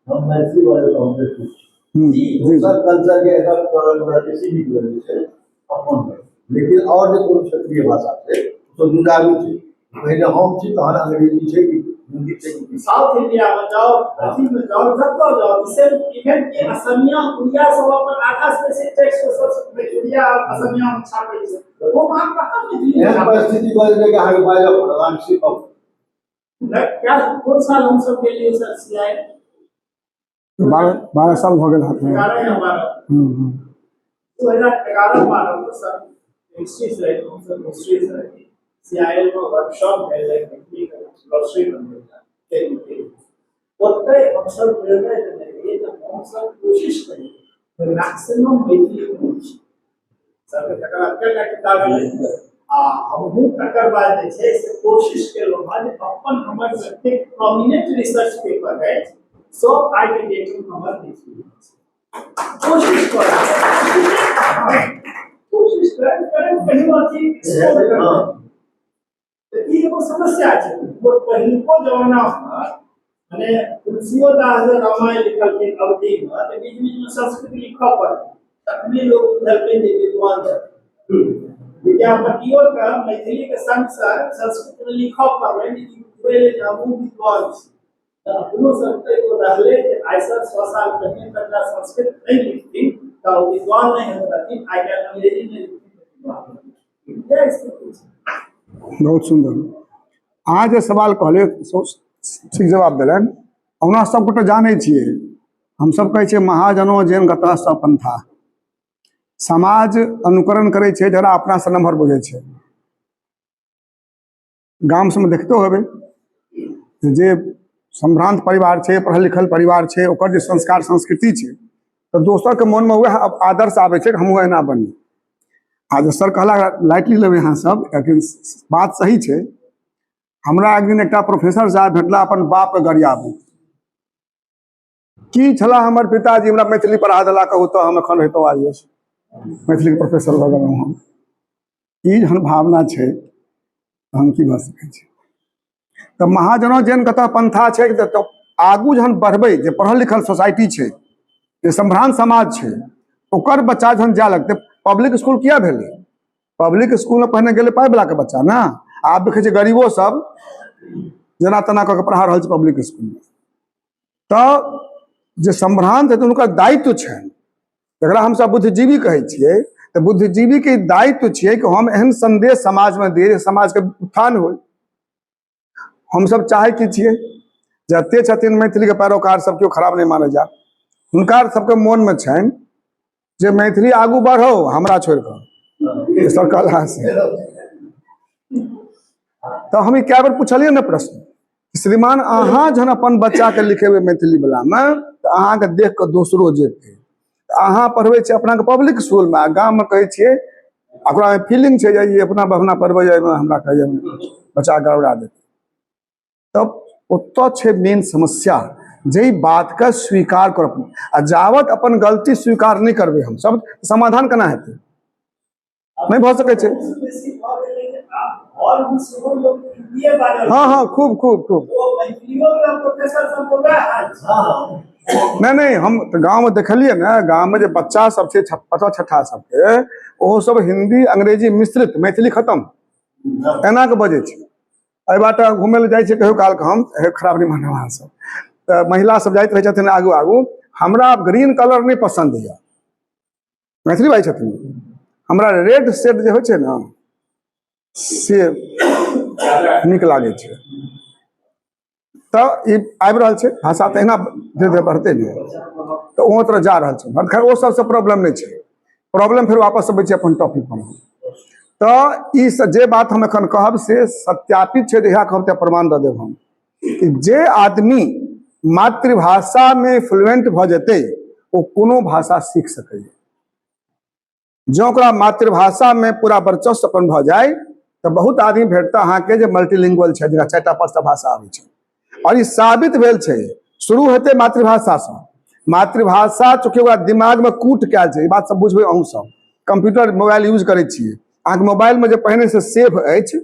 हम मैथिली बाजब तऽ हम बेसी जी। दोसर कल्चर के एडॉप्ट करऽ मे हमरा बेसी नीक लगै छै अपन, लेकिन आओर जे कोनो क्षेत्रीय भाषा छै ओ जुझारू छै। पहिने हम छी तहन अंग्रेजी छै कि हिंदी छै कि साउथ इंडिया में जाओ, अथी में जाओ, जतऽ जाओ, सेम। इवेन कि असमिया, उड़िया सब अपन आधा से बेसी टेक्स्ट सब उड़िया असमिया में छापै छै, वो वहाँ कहाँ मैथिली एहन छापै? परिस्थिति भऽ जेतै कि अहाँके बाजऽ पड़त, अहाँके सीखऽ पड़त। क्या कोन साल हम सब गेलियै सर सीआई? 12 साल भऽ गेल हाथमे। 11 या 12। 2011-12 में सर हिस्ट्री से रही, हम सब हिस्ट्री से रही, सीआईएल में वर्कशॉप भेल रहै मैथिली के ग्लोसरी बनबै ला। ओतै हमसब निर्णय लेने रहियै जे हमसब कोशिश करी मैक्सिमम मैथिली में सबके। तकर बाद कएटा किताब एलै आ हमहूँ तकर बाद जे छै से कोशिश केलहुँ हँ जे अपन हमर जतेक प्रोमिनेंट रिसर्च पेपर अछि सब आइके डेटमे हमर मैथिली छै। कोशिश कर, कोशिश करैत करैत कहियो अथी तऽ ई एगो समस्या छै। पहिलुको जमानामे मने तुलसियो दास जे रामायण लिखलखिन अवधिमे तऽ बीच बीचमे संस्कृत लिखऽ पड़ल, तखने लोक बुझलकै जे विद्वान छथिन। विद्यापतियो के मैथिलीके संग संग संस्कृतमे लिखऽ पड़लै जे बुझबै जे हमहूँ विद्वान छी। तऽ अपनो सबके एगो रहलै जे आइसँ 100 साल पहिने तक संस्कृत नहि लिखथिन, तऽ ओ विद्वान नहि हेतथिन। आइ काल्हि अंग्रेजीमे विद्वान इएह स्थिति छै। बहुत सुन्दर अहाँ जे सवाल कहलियै, ठीक जवाब देलनि। ओना सबगोटे जानै छियै, हमसब कहै छियै महाजनो जेन गतः स पंथा। समाज अनुकरण करै छै जकरा अपनासँ नमहर बुझै छै। गाम सबमे देखितो हेबै जे सम्भ्रान्त परिवार छै, पढ़ल लिखल परिवार छै, ओकर जे संस्कार संस्कृति छै, तऽ दोसरके मोनमे वएह आदर्श आबै छै कि हमहूँ एना बनी। आ जे सर कहला लाइटली लेबै अहाँ सब, लेकिन बात सही छै। हमरा एक दिन एकटा प्रोफेसर साहब भेटला अपन बापके गरियाबैत, की छला हमर पिताजी हमरा मैथिली पढ़ा देला, कहू तऽ हम एखन रहितहुँ आई एस मैथिलीके प्रोफेसर भऽ गेलहुँ हम। ई जहन भावना छै हम की भऽ सकै छै? तऽ महाजनो जेन कतऽ पंथा छै, तऽ आगू जहन बढ़बै, जे पढ़ल लिखल सोसाइटी छै, जे सम्भ्रान्त समाज छै, ओकर बच्चा जहन जाय लगतै। पब्लिक स्कूल किया भेलै? पब्लिक स्कूलमे पहिने गेलै पाइवलाके बच्चा ने, आब देखै छियै गरीबो सब जेना तेना कऽ के पढ़ा रहल छै पब्लिक स्कूलमे। तऽ जे सम्भ्रान्त हेतै हुनकर दायित्व छनि, जकरा हमसब बुद्धिजीवी कहै छियै, तऽ बुद्धिजीवीके दायित्व छियै कि हम एहन सन्देश समाजमे दियै जे समाजके उत्थान होइ। हमसब चाहै की छियै, जते छथिन मैथिलीके पैरोकार सब, केओ खराब नहि मानै जा, हुनका सबके मोनमे छनि जे मैथिली आगू बढ़ो हमरा छोड़ि कऽ, सर कहला से। तऽ हम ई कए बेर पुछलियै ने प्रश्न, श्रीमान अहाँ जहन अपन बच्चाके लिखेबै मैथिली वलामे तऽ अहाँके देख कऽ दोसरो जेतै। अहाँ पढ़बै छियै अपनाके पब्लिक स्कूलमे आ गाममे कहै छियै, ओकरामे फीलिंग छै जे ई अपना बहना पढ़बै, एहिमे हमरा कहैए बच्चा गड़बड़ा देतै। तब ओतऽ छै मेन समस्या, जाहि बातके स्वीकार करऽ, आ जावत अपन गलती स्वीकार नहि करबै हमसब, समाधान केना हेतै? नहि भऽ सकै छै। बेसी भऽ गेलै जे आब हॉलमे सेहो लोक हिन्दीए बाजल। हँ हँ, खूब खूब खूब। ओ मैथिलियो वला प्रोफेसर सबके वएह हाल छै। नहि नहि, हम तऽ गाँवमे देखलियै ने, गाँवमे जे बच्चा सब छै पाँचवा छठा सबके, ओहो सब हिन्दी अंग्रेजी मिश्रित, मैथिली खतम, एना कऽ बजै छै। एहि बाटे घुमै लए जाइ छियै कहियो कालके हम, हे खराब नहि मानब अहाँ सब, तऽ महिला सब जाइत रहै छथिन आगू आगू। हमरा ग्रीन कलर नहि पसन्द यऽ, मैथिली बाजै छथिन, हमरा रेड सेड जे होइ छै ने से नीक लागै छै। तऽ ई आबि रहल छै भाषा तऽ एहिना धीरे धीरे बढ़तै ने, तऽ ओहो तरह जा रहल छै। खैर ओ सबसँ प्रॉब्लम नहि छै, प्रॉब्लम फेर वापस अबै छै अपन टॉपिक पर। तऽ ई जे बात हम एखन कहब से सत्यापित छै, जहिया कहब तऽ प्रमाण दऽ देब हम कि जे आदमी मातृभाषामे फ्लुएंट भऽ जेतै ओ कोनो भाषा सीख सकैए। जँ ओकरा मातृभाषामे पूरा वर्चस्व अपन भऽ जाय तऽ बहुत आदमी भेटता अहाँके जे मल्टीलिंगुअल छै, जेकरा 4टा 5टा भाषा आबै छै। आओर ई साबित भेल छै, शुरू हेतै मातृभाषासँ। मातृभाषा चूँकि ओकरा दिमागमे कूट कयल छै, ई बात सब बुझबै अहूँ सब, कंप्यूटर मोबाइल यूज करै छियै, अहाँके मोबाइलमे जे पहिनेसँ सेव अछि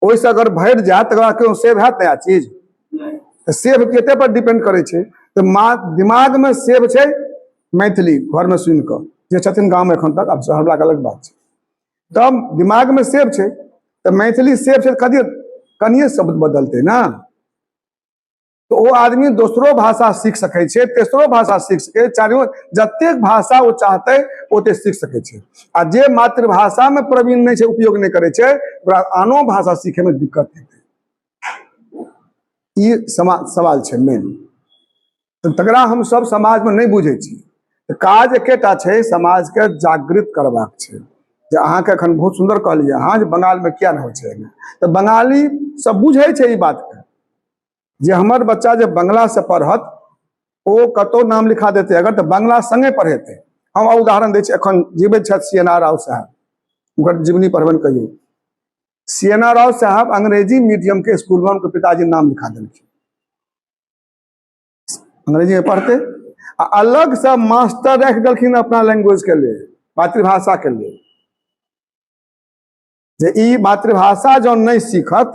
ओहिसँ अगर भरि जायत तकर बाद केओ सेव हैत नया चीज? तऽ सेव कते पर डिपेंड करै छै। तऽ दिमागमे सेव छै मैथिली घरमे सुनि कऽ, जे छथिन गाममे एखन तक, आब शहरवलाके अलग बात छै, तब दिमागमे सेव छै तऽ मैथिली सेव छै, कनिए कनिए शब्द बदलतै ने, तऽ ओ आदमी दोसरो भाषा सीख सकै छै, तेसरो भाषा सीख सकै छै, चारिओ जतेक भाषा ओ चाहतै ओते सीख सकै छै। आ जे मातृभाषामे प्रवीण नहि छै, उपयोग नहि करै छै, ओकरा आनो भाषा सीखैमे दिक्कत हेतै। ई सवाल छै मेन, तऽ तकरा हमसब समाजमे नहि बुझै छी। तऽ काज एकेटा छै, समाजके जागृत करबाक छै। जे अहाँके एखन बहुत सुन्दर कहलियै अहाँ जे बंगालमे किया नहि होइ छै, तऽ बंगाली सब बुझै छै ई बातके जे हमर बच्चा जे बंगलासँ पढ़त ओ कतहु नाम लिखा देतै अगर, तऽ बंगला सङ्गे पढ़ेतै। हम उदाहरण दै छी, एखन जीवैत छथि सी एन आर राव साहब, हुनकर जीवनी पढ़बनि कहियो। सी एन आर राव साहब अंग्रेजी मीडियमके स्कूलमे हुनकर पिताजी नाम लिखा देलखिन, अंग्रेजीमे पढ़तै, आ अलगसँ मास्टर राखि देलखिन अपना लैंग्वेजके लेल, मातृभाषाके लेल, जे ई मातृभाषा जँ नहि सीखत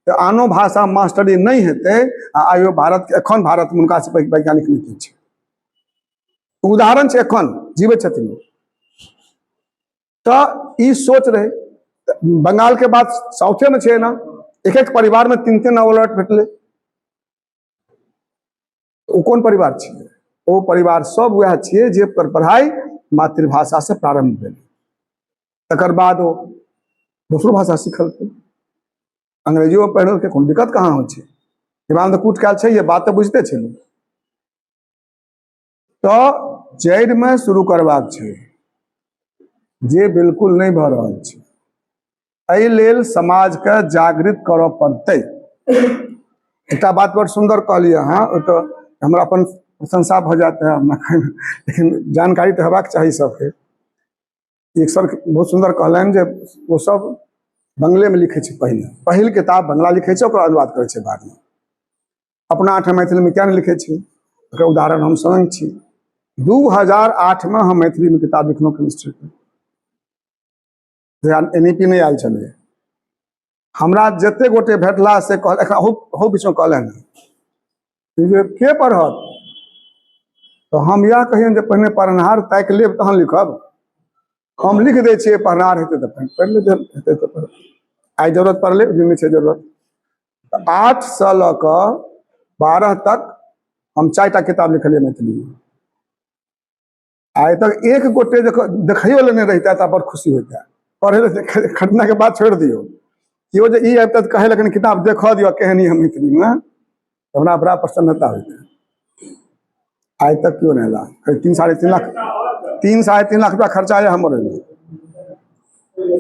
तऽ आनो भाषा मास्टरी नहि हेतै। आ आइयो भारत, एखन भारतमे हुनकासँ पैघ वैज्ञानिक नहि छै, उदाहरण छै, एखन जीवैत छथिन। तऽ ई सोच रहै। बंगालके बात साउथेमे छै ने, एक एक परिवारमे 3-3 अवार्ड भेटलै, ओ कोन परिवार छियै? ओ परिवार सब वएह छियै जे पर पढ़ाइ मातृभाषासँ प्रारम्भ भेल। तकर बाद ओ दोसरो भाषा सिखलकै, अंग्रेजियो पढ़लकै, कोनो दिक्कत कहाँ होइ छै? दिमाग तऽ कूट कयल छै, ये बात तऽ बुझिते छै लोक। तऽ जड़िमे शुरू करबाक छै, जे बिल्कुल नहि भऽ रहल छै। एहि लेल समाजके जागृत करऽ पड़तै। एकटा बात बड़ सुन्दर कहलियै अहाँ, ओ तऽ हमरा अपन प्रशंसा भऽ जायत है हमरा, लेकिन जानकारी तऽ हेबाक चाही सबके। एक सर बहुत सुन्दर कहलनि जे ओ सब बंगलेमे लिखै छै, पहिले पहिल किताब बंगला लिखै छै, ओकर अनुवाद करै छै बादमे। अपना ठाम मैथिलीमे किया नहि लिखै छै? एकर उदाहरण हम स्वयं छी। 2008मे हम मैथिलीमे किताब लिखलहुँ केमिस्ट्रीके, NEP नहि आयल छलै। हमरा जते गोटे भेटला से कहल, एखन अहू बीचमे कहलनि जे के पढ़त, तऽ हम इएह कहियनि जे पहिने पढ़निहार ताकि लेब तहन लिखब। हम लिख दै छियै, पढ़निहार हेतै तऽ पढ़ि लेतै, हेतै तऽ पढ़। आइ जरूरत पड़लै, नहि छै जरूरत। तऽ 8 से लऽ कऽ 12 तक हम 4टा किताब लिखलियै मैथिलीमे। आइ तक एक गोटे देखैयो लए नहि रहिता तऽ बड़ खुशी होइता। पढ़े लए खरीदनाके बात छोड़ि दियौ, केओ जे ई आबितै तऽ कहै लए कनि किताब देखऽ दिअ केहन ई हम मैथिलीमे, तऽ हमरा बड़ा प्रसन्नता होइता। आइ तक केओ नहि एला। करीब 3-3.5 लाख, 3-3.5 लाख रुपया खर्चा यऽ हमर ओहिमे।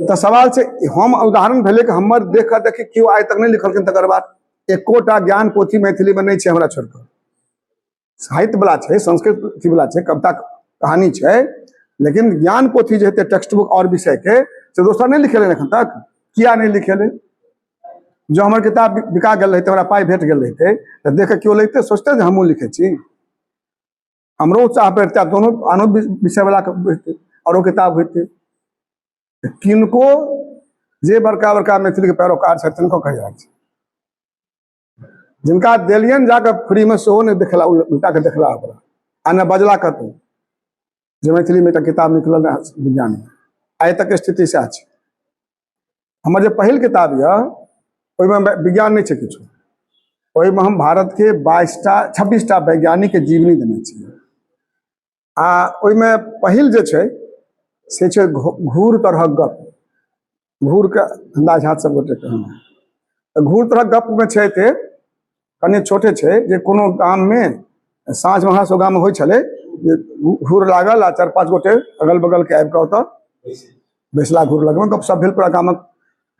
तऽ सवाल छै, हम उदाहरण भेलै कि हमर देख कऽ देखी केओ आइ तक नहि लिखलखिन। तकर बाद एकोटा ज्ञान पोथी मैथिलीमे नहि छै हमरा छोड़ि कऽ। साहित्य वाला छै, संस्कृत अथी वाला छै, कविता कहानी छै, लेकिन ज्ञान पोथी जे हेतै टेक्स्ट बुक आओर विषय के, से दोसर नहि लिखेलै एखन तक। किया नहि लिखेलै? जँ हमर किताब बिका गेल रहितै, हमरा पाइ भेट गेल रहितै, तऽ देख कऽ केओ लैते, सोचते जे हमहूँ लिखै छी, हमरो उत्साह बढ़ितै, दोनो आनो विषय वाला के बढ़ितै, आरो किताब होइतै। किनको जे बड़का बड़का मैथिलीके पैरोकार छथि तिनको कहि रहल छी, जिनका देलियनि जाकऽ फ्रीमे सेहो नहि देखला, उल्टाके देखला ओकरा, आ नहि बजला कतहु जे मैथिलीमे एकटा किताब निकलल रहए विज्ञानमे। आइ तक स्थिति सएह छै। हमर जे पहिल किताब यऽ ओहिमे विज्ञान नहि छै किछु, ओहिमे हम भारतके 22टा 26टा वैज्ञानिकके जीवनी देने छियै। आ ओहिमे पहिल जे छै से छै घूर तरहक गप। घूरके अन्दाज हाथ सब गोटेके, हँ, तऽ घूर तरहक गपमे छै ते कनि छोटे छै जे कोनो गाममे साँझमे, हमरा सब गाममे होइ छलै जे घूर लागल आ 4-5 गोटे अगल बगलके आबि कऽ ओतऽ बैसला घूर लगमे, गप सप भेल, पूरा गामक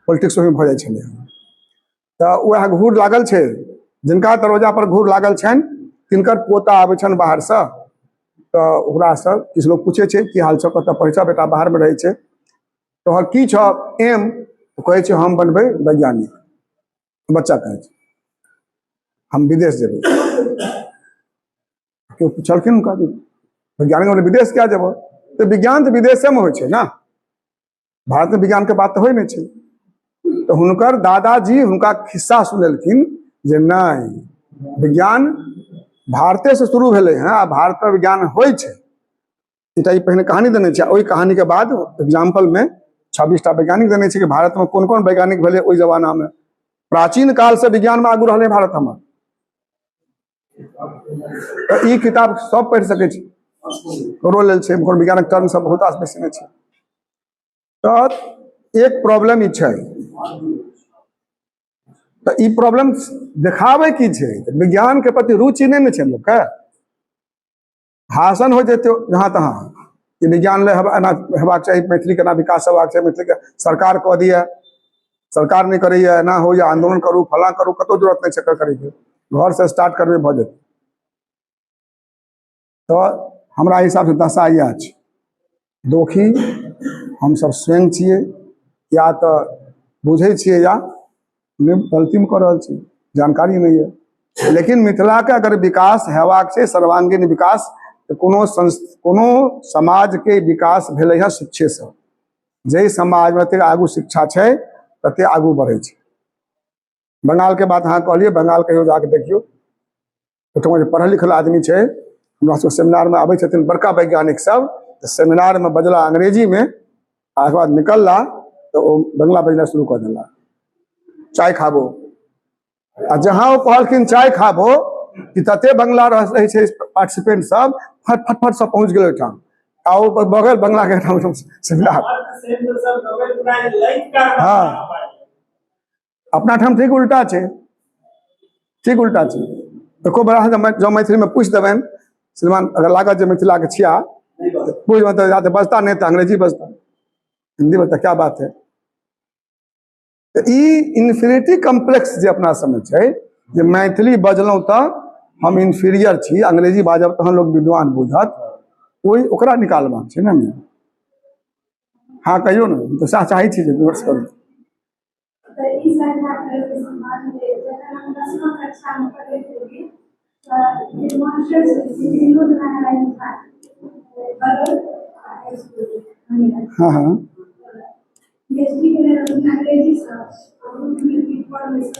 पॉलिटिक्स ओहिमे भऽ जाइ छलै। तऽ वएह घूर लागल छै, जिनका दरवाजा पर घूर लागल छनि तिनकर पोता आबै छनि बाहरसँ, तऽ ओकरासँ किछु लोक पूछै छै की हाल छौ, कतऽ पढ़ै छौ, बेटा बाहरमे रहै छै, तोहर की छौ एम? तऽ कहै छै हम बनबै वैज्ञानिक। बच्चा कहै छै हम विदेश जेबै। केओ पुछलखिन हुनका वैज्ञानिक बोले विदेश किया जेबो? तऽ विज्ञान तऽ विदेशेमे होइ छै ने, भारतमे विज्ञानके बात तऽ होइ नहि छै। तऽ हुनकर दादाजी हुनका खिस्सा सुनेलखिन जे नहि, विज्ञान भारते से शुरू भेलै हँ आ भारतमे विज्ञान होइ छै। एकटा ई पहिने कहानी देने छै, ओहि कहानीके बाद एग्जाम्पलमे 26टा वैज्ञानिक देने छै कि भारतमे कोन कोन वैज्ञानिक भेलै ओहि जमानामे। प्राचीन कालसँ विज्ञानमे आगू रहलै भारत हमर। तऽ ई किताब सब पढ़ि सकै छै, ओकरो लेल छै, ओकर विज्ञानक टर्म सब बहुत रास बेसी नहि छै। तऽ एक प्रॉब्लम ई छै, तऽ ई प्रॉब्लम देखाबै की छै, विज्ञान के प्रति रुचि नहि ने छै लोकके। भाषण हो जेतै जहाँ तहाँ कि विज्ञान ले एना हेबाक चाही, मैथिली केना विकास हेबाक चाही, मैथिलीके सरकार कऽ दिए, सरकार नहि करैए, एना होइए, आन्दोलन करू, फलाँ करू, कतहु जरूरत नहि छै एकर करैके, घरसँ स्टार्ट करबै भऽ जेतै। तऽ हमरा हिसाबसँ दशा इएह छै। दोषी हमसभ स्वयं छियै, या तऽ बुझै छियै या नहि, गलतीमे कऽ रहल छी, जानकारी नहि यऽ। लेकिन मिथिलाके अगर विकास हेबाक छै, सर्वांगीण विकास, तऽ कोनो समाजके विकास भेलै हँ शिक्षेसँ। जाहि समाजमे जतेक आगू शिक्षा छै तते आगू बढ़ै छै। बंगालके बात अहाँ कहलियै, बंगाल कहियो जाके देखियौ, ओहिठमा जे पढ़ल लिखल आदमी छै, हमरा सबके सेमिनारमे आबै छथिन बड़का वैज्ञानिक सब, तऽ सेमिनारमे बजला अंग्रेजीमे, आ ओकर बाद निकलला तऽ ओ बंगला बजनाइ शुरू कऽ देला, चाय खाबो। आ जहाँ ओ कहलखिन चाय खाबो, कि तते बंगला रहै छै पार्टिसिपेंट सब, फट फट फट सब पहुँच गेल ओहिठाम, आ ओ बगल बंगला के ओहिठाम सेमिनार। हाँ, अपना ठाम ठीक उल्टा छै, ठीक उल्टा छै। एको बेर अहाँ जँ मैथिलीमे पूछि देबनि श्रीमान, अगर लागत जे मिथिलाके छिया, पूछि देबनि तऽ या तऽ बजता, नहि तऽ अंग्रेजी बजता, हिंदी बजता, क्या बात है। तऽ ई इन्फीरियरिटी कम्प्लेक्स जे अपना सबमे छै, जे मैथिली बजलहुँ तऽ हम इन्फीरियर छी, अंग्रेजी बाजब तहन लोक विद्वान बुझत, ओहि ओकरा निकालबाक छै ने। हँ कहियौ ने, तऽ सएह चाहै छी जे विमर्श करू। तऽ ई संख्या के सम्बन्ध जे जखन हम 10मा कक्षामे पढ़ैत रही तऽ हेडमास्टर छलखिन विनोद नारायण झा, बरौल हाई स्कूल। हँ हँ पीएचडी केने रहथिन अंग्रेजीसँ,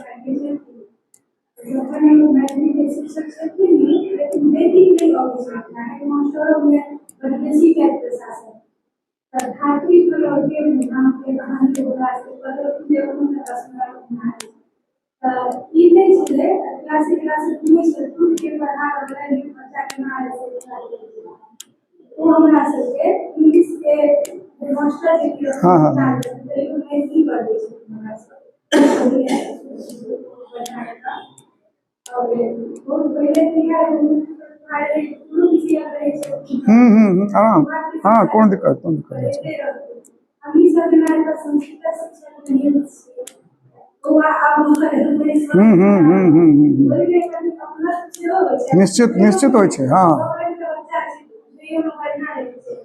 एडमिशन। जखन हम मैथिलीके शिक्षक छलखिन, लेकिन वैदिक नहि अबै छलखिन, हेडमास्टरोमे बड बेसी टाइपके शासन, तऽ धात्री के नामके कहानी ओकरा से बदलखिन जे हुनका दसमा। तऽ ई नहि छलै, क्लासे क्लासे घुमै छलखिन के पढ़ा रहलै, लेकिन बच्चा केना आबै छै। ओ हमरा सबके इंग्लिशके मास्टर जे हँ हँ हँ मैथिली पढ़बै छलखिन हमरा सब और बहुत पहिले कोनो विषय रहै छै। हूँ हूँ हूँ आराम, हँ, कोनो दिक्कत नहि छै। हमही सब जेना एतऽ संस्कृतक शिक्षक नियुक्त छियै, बौआ आब हूँ हूँ हूँ हूँ हूँ ओहिमे कनि अपनत्व सेहो होइ छै। निश्चित, निश्चित होइ छै, हँ। सब रंगके बच्चा छै, बुझैयोमे बढ़िआँ रहै छै।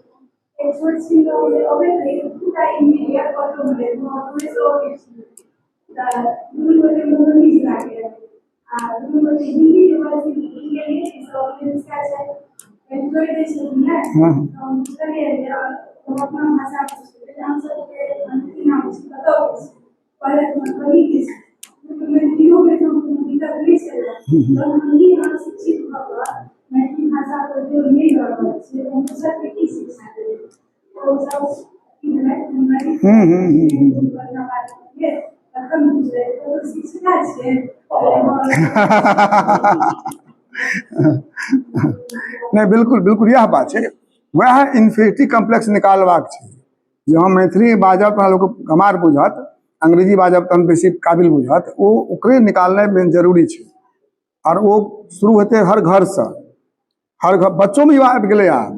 एक छोट छिन गाँव अबैत रही, दूटा इंजीनियर ऑटोमे रहै, हम ऑटोमे से अबै छी तऽ दुनू गोटे मधुबनी जिलाके रहै आ दुनू गोटे हिन्दी जे बजथिन, गेलियै सब अपने रिक्शा छै, कनि तोड़ि दै छथिन ने। तऽ हम पुछलियै जे हम अपना भाषा पुछलियै जे अहाँ सबके की नाम छै, कतऽ के छी? कहलथि मधुबनीके छी। मैथिलियोमे तऽ कोनो दिक्कत नहि छलै। जहन हमही अहाँ शिक्षित भऽ कऽ मैथिली भाषा पर जोर नहि दऽ रहल छियै, तऽ हम दोसरके की शिक्षा देबै? ओ सब की भेलै हूँ हूँ हूँ हूँ बढ़िआँ बात भेल। तखन बुझलै ओ तऽ शिक्षिका छियै। नहि, बिल्कुल बिल्कुल इएह बात छै। वएह इन्फीरियरिटी कम्प्लेक्स निकालबाक छै जे हम मैथिली बाजब तऽ लोक गमार बुझत, अंग्रेजी बाजब तहन बेसी काबिल बुझत। ओ ओकरे निकालनाइ मेन जरूरी छै आओर ओ शुरू हेतै हर घरसँ। हर घर बच्चोमे ई आबि गेलै। आब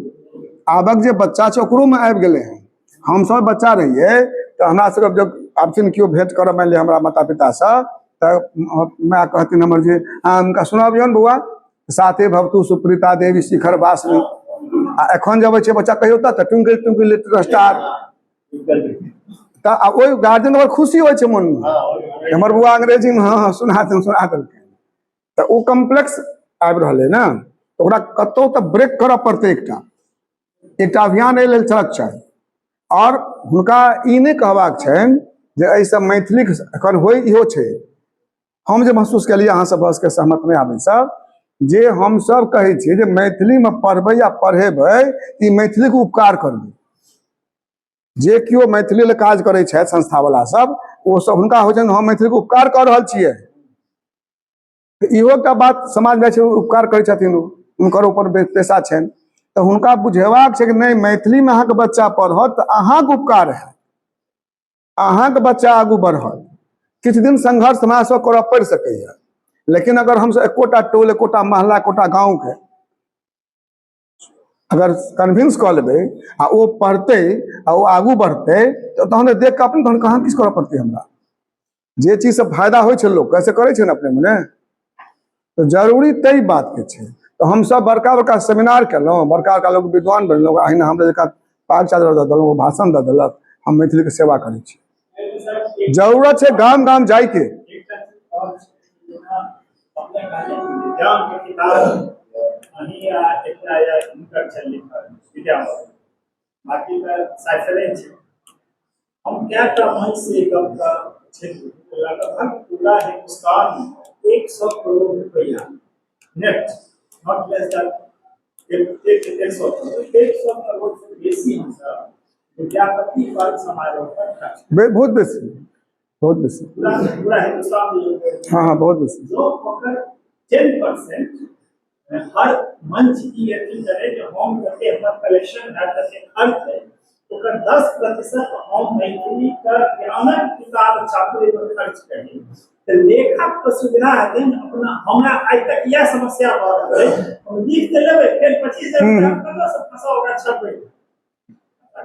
आबक जे बच्चा छै, ओकरोमे आबि गेलै हँ। हमसभ बच्चा रहियै तऽ हमरा सबके जब आबथिन केओ भेँट करऽ, मानि लिअ हमरा माता पितासँ, तऽ माय कहथिन हमर जे हुनका सुनाबियौन बौआ, साते भवतु सुप्रीता देवी शिखर वासिनी। आ एखन जे अबै छै बच्चा कहियो तऽ ट्विंकल ट्विंकल लिटिल स्टार। तऽ आ ओहि गार्जियन बड़ खुशी होइ छै मनमे, हमर बौआ अंग्रेजीमे हँ हँ सुना देल, सुना देलकै। तऽ ओ कम्प्लेक्स आबि रहलै ने, ओकरा कतहु तऽ ब्रेक करऽ पड़तै। एकटा एकटा अभियान एहि लेल चलक चाही आओर हुनका ई नहि कहबाक छनि जे एहिसँ मैथिलीक एखन होइ इहो छै। हम जे महसूस केलियै, अहाँ सब बसके सहमत नहि आबै सब, जे हमसब कहै छियै जे मैथिलीमे पढ़बै या पढ़ेबै, ई मैथिलीके उपकार करबै। जे केओ मैथिली लए काज करै छथि, संस्थावला सब, ओ सब हुनका होइ छनि हम मैथिलीके उपकार कऽ रहल छियै। तऽ इहो एकटा बात समाजमे छै, उपकार करै छथिन ओ, हुनकर ऊपर पेशा छनि। तऽ हुनका बुझेबाक छै कि नहि, मैथिलीमे अहाँके बच्चा पढ़त तऽ अहाँके उपकार हैत, अहाँके बच्चा आगू बढ़त। किछु दिन संघर्ष हमरा सब करऽ पड़ि सकैए, लेकिन अगर हमसब एकोटा टोल, एकोटा मोहल्ला, एकोटा गाँवके अगर कन्विंस कऽ लेबै आ ओ पढ़तै आ ओ आगू बढ़तै, तऽ तहन देख कऽ अपने तहन कहाँ किछु करऽ पड़तै हमरा। जे चीजसँ फायदा होइ छै लोकके, से करै छै ने अपने मने। तऽ जरूरी ताहि बातके छै। तऽ हमसब बड़का बड़का सेमिनार केलहुँ, बड़का बड़का लोक विद्वान बनेलहुँ, अहिना हमरा जकाँ पाग चादर दऽ देलहुँ, ओ भाषण दऽ देलक, हम मैथिलीके सेवा करै छी। जरूरत छै गाम गाम जाइके। एकटा चीज आओर छै, जेना अपने कहलियै कि विज्ञान के किताब अहीं आ एकटा या हिनकर छल लिखल विद्यापति, बाकी तऽ साइफरे छै। हम कएटा मंच से ई गप के क्षेत्र लगभग पूरा हिंदुस्तान में 100 करोड़ रुपया नेट, not less than एक एक सौ करोड़, 100 करोड़ से बेसी हमसब विद्यापति पर्व समारोह पर खर्च बहुत बेसी, बहुत बेसी। पूरा पूरा हिंदुस्तान में हँ हँ बहुत बेसी। जो ओकर 10% हर मंच ई अथी करे जे हम जते हमर कलेक्शन है तते खर्च है, ओकर 10% हम मैथिली के ज्ञानक किताब छापे में खर्च करी तऽ लेखक के सुविधा हेतै ने अपना। हमरा आइ तक इएह समस्या भऽ रहल है, हम लिख तऽ लेबै, फेर 25,000 रुपया कतऽसँ फँसा ओकरा छपबै।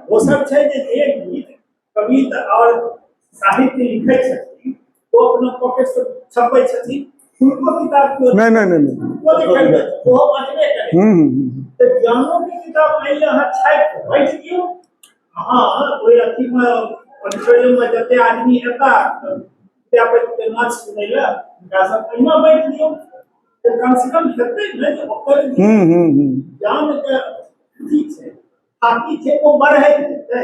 दोसर छै जे जे गीत कवित आओर साहित्य लिखै छथिन ओ अपना पॉकेट से छपबै छथिन, हुनको किताब केओ नहि नहि नहि नहि ओ नहि खरीदै, ओहो बचबे करै। हूँ हूँ हूँ तऽ ज्ञानो के किताब मानि लिअ अहाँ छापि कऽ बाँटि दियौ, अहाँ ओहि अथीमे ऑडिटोरियम मे जते आदमी एता विद्यापति के नाच सुनै लए, हुनका सब एहिना बाँटि दियौ तऽ कम से कम हेतै ने जे ओकर हूँ हूँ हूँ ज्ञान के अथी छै, ताकि छै ओ बढ़ैत जेतै।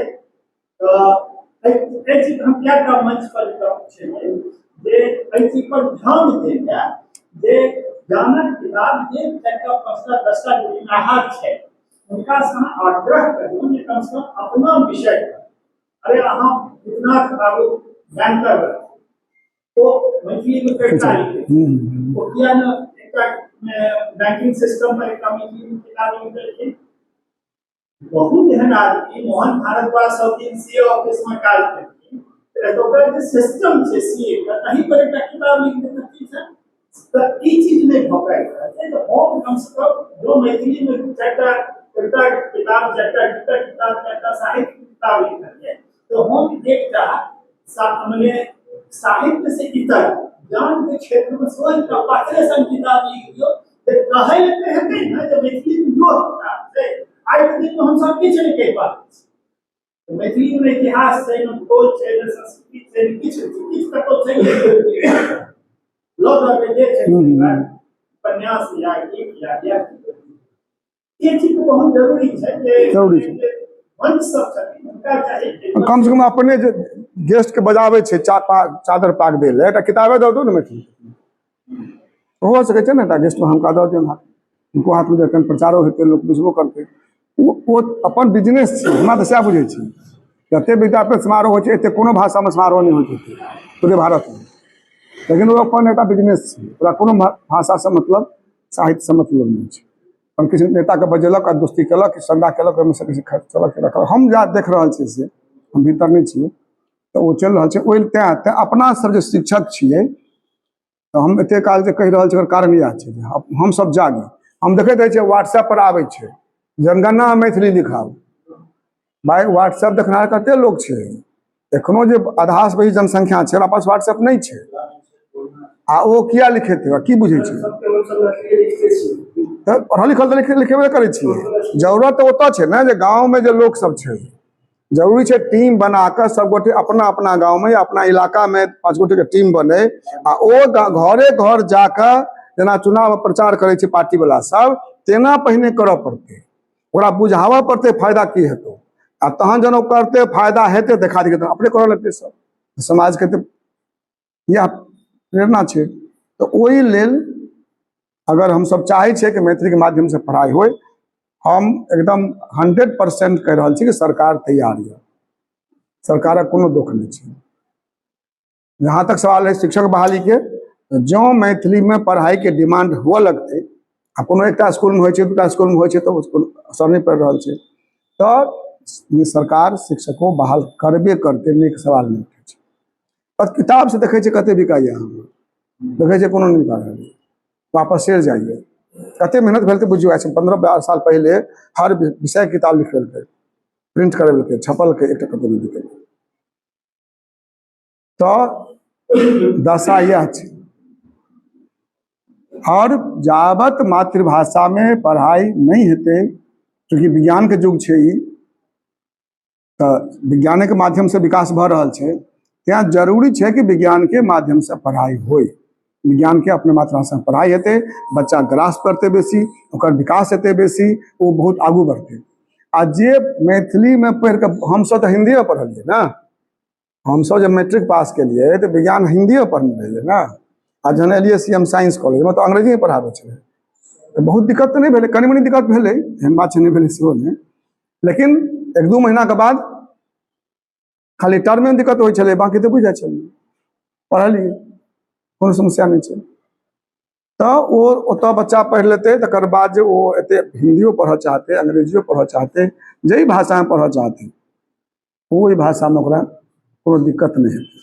तऽ एहि चीज हम कएटा मंच पर गप छै जे एहि चीज पर ध्यान देल जाय जे ज्ञानक किताब जे 4टा 5टा 10टा लिखनिहार छै हुनका से अहाँ आग्रह करियौ जे कम से कम अपना विषय पर। अरे अहाँ विद्यनाथ बाबू बैंकर रहथिन, ओ मैथिलीमे कविता लिखै, ओ किया ने एकटा बैंकिंग सिस्टम पर एकटा मैथिलीमे किताब लिख देलखिन। बहुत एहन आदमी मोहन भारद्वाज सब दिन सीए ऑफिस में काज केलखिन, तऽ एतुका जे सिस्टम छै सीए के तही पर एकटा किताब लिख देने की छै। तऽ ई चीज नहि भऽ पाबि रहल छै। तऽ हम कम से कम जो मैथिली में 4टा कविता के किताब, 4टा गीतक किताब, 4टा साहित्य के किताब लिखलियै, तऽ हम एकटा मने साहित्य से इतर ज्ञान के क्षेत्र में सेहो एकटा पात्रे सन किताब लिख दियौ तऽ कहै लए तऽ हेतै ने जे मैथिली में इहो किताब छै। आइ के दिन में हम सब किछु नहि कहि पाबै छी। मैथिली में इतिहास छै, ने भूगोल छै, ने संस्कृति छै, ने किछु छै, किछु कतौ छै लऽ दऽ के जे छै उपन्यास या गीत या या ई चीज बहुत जरूरी छै जे जरूरी छै। मंच सब छथिन हुनका चाही जे कम से कम अपने जे गेस्ट के बजाबै छै चादर पाग दै लए, एकटा किताबे दऽ दू ने मैथिली, हो सकै छै ने एकटा गेस्ट हुनका दऽ दियौन, हुनको हाथमे जखन प्रचारो हेतै, लोक बुझबो करतै। ओ अपन बिजनेस छै, हमरा तऽ सएह बुझै छी। जते विद्यापति समारोह होइ छै एते कोनो भाषामे समारोह नहि होइत हेतै पूरे भारतमे, लेकिन ओ अपन एकटा बिजनेस छै, ओकरा कोनो भाषासँ मतलब साहित्यसँ मतलब नहि छै। अपन किछु नेताके बजेलक आ दोस्ती केलक, चन्दा केलक, ओहिमे सँ किछु खर्च केलक रखलक। हम जा देख रहल छियै से हम भीतर नहि छियै, तऽ ओ चलि रहल छै ओहि। तैँ तैँ अपना सब जे शिक्षक छियै तऽ हम एते काल जे कहि रहल छी ओकर कारण इएह छै जे हमसब जागी। हम देखैत रहै छियै व्हाट्सएप पर आबै छै जनगणना मैथिली लिखाउ। भाय व्हाट्सएप देखनिहार कते लोक छै? एखनो जे आधासँ बेसी जनसंख्या छै ओकरा पास व्हाट्सएप नहि छै, आ ओ किया लिखेतै, की बुझै छै? तऽ पढ़ल लिखल तऽ लिखेबे करै छियै। जरूरत तऽ ओतऽ छै ने जे गाँवमे जे लोक सब छै, जरूरी छै टीम बना कऽ सब गोटे अपना अपना गाँवमे या अपना इलाकामे 5 गोटेके टीम बने आ ओ घरे घर जाकऽ जेना चुनाव प्रचार करै छै पार्टीवला सब तेना पहिने करऽ पड़तै, ओकरा बुझाबऽ पड़तै फायदा की हेतौ, आ तहन जहन ओ करतै फायदा हेतै देखा देतै अपने करऽ लगतै सब। समाजके तऽ इएह प्रेरणा छै। तऽ ओहि लेल अगर हमसब चाहै छियै कि मैथिलीके माध्यमसँ पढ़ाइ होइ, हम एकदम 100% कहि रहल छी कि सरकार तैयार यऽ, सरकारक कोनो दुख नहि छै। जहाँ तक सवाल है शिक्षक बहालीके, जँ मैथिलीमे पढ़ाइके डिमांड हुअ लगतै आ कोनो एकटा स्कूलमे होइ छै, 2टा स्कूलमे होइ छै तऽ असर नहि पड़ि रहल छै, तऽ सरकार शिक्षको बहाल करबे करतै, नीक सवाल नहि उठै छै। पर किताब से देखै छियै कते बिकाइए, अहाँ देखै छियै कोनो नहि बिका रहल, वापस चलि जाइए। कते मेहनत भेल तऽ बुझियौ, आइ 15 साल पहिले हर विषय किताब लिखबेलकै, प्रिंट करेलकै, छपलकै, एकटा कतौ नहि बिकेलै। तऽ दशा इएह छै। आओर जाबत मातृभाषामे पढ़ाइ नहि हेतै, चूँकि विज्ञानके युग छै ई, तऽ विज्ञानके माध्यमसँ विकास भऽ रहल छै, तेँ जरूरी छै कि विज्ञानके माध्यमसँ पढ़ाइ होइ, विज्ञानके अपने मातृभाषामे पढ़ाइ हेतै, बच्चा ग्रास्प करतै बेसी, ओकर विकास हेतै बेसी, ओ बहुत आगू बढ़तै। आ जे मैथिलीमे पढ़ि कऽ, हमसब तऽ हिन्दीमे पढ़लियै ने, हमसब जब मैट्रिक पास केलियै तऽ विज्ञान हिन्दीमे पढ़ने रहियै ने, आ जहन एलियै सी एम साइंस कॉलेजमे तऽ अंग्रेजीमे पढ़ाबै छलै, तऽ बहुत दिक्कत तऽ नहि भेलै, कनि मनि दिक्कत भेलै, एहन बात छै नहि भेलै सेहो नहि, लेकिन 1-2 महीनाके बाद खाली टर्ममे दिक्कत होइ छलै, बाकी तऽ बुझि जाइ छलियै, पढ़लियै, कोनो समस्या नहि छै। तऽ ओ ओतऽ बच्चा पढ़ि लेतै, तकर बाद जे ओ एते हिन्दियो पढ़ऽ चाहतै, अंग्रेजियो पढ़ऽ चाहतै, जाहि भाषामे पढ़ऽ चाहतै ओहि भाषामे ओकरा कोनो दिक्कत नहि हेतै।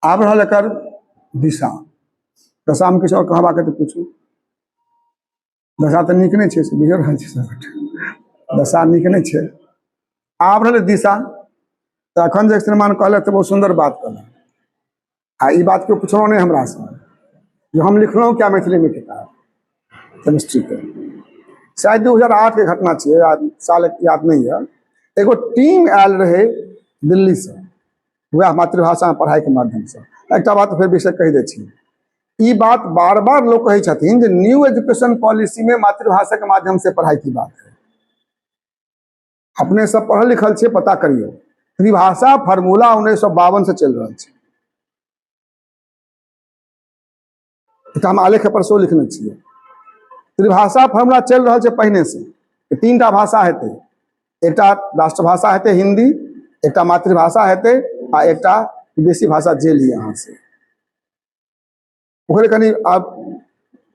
आब रहल एकर दिशा, दशामे किछु आओर कहबाक तऽ पूछू। दशा तऽ नीक नहि छै, से बुझि रहल छी सबगोटे, दशा नीक नहि छै। आब रहलै दिशा, तऽ एखन जे श्रीमान कहलथि तऽ बहुत सुन्दर बात कहलथि। आ ई बात केओ पुछलहुँ नहि हमरासँ जे हम लिखलहुँ क्या मैथिलीमे किताब केमिस्ट्रीके। शायद 2008 के घटना छियै, साल याद नहि यऽ। एगो टीम आयल रहै दिल्लीसँ, वएह मातृभाषामे पढ़ाइके माध्यमसँ। एकटा बात फेर विषय कहि दै छी, ई बात बार बार लोग कहै छथिन जे न्यू एजुकेशन पॉलिसी में मातृभाषा के माध्यम से पढ़ाई की बात है। अपने सब पढ़ल लिखल छियै, पता करियौ, त्रिभाषा फार्मूला 1952 से चलि रहल छै। एकटा हम आलेख पर सेहो लिखने छियै, त्रिभाषा फार्मूला चलि रहल छै पहिने से। तीनटा भाषा हेतै, एकटा राष्ट्रभाषा हेतै हिंदी, एकटा मातृभाषा हेतै आ एकटा विदेशी भाषा जे ली अहाँ से। ओकरे कनि आब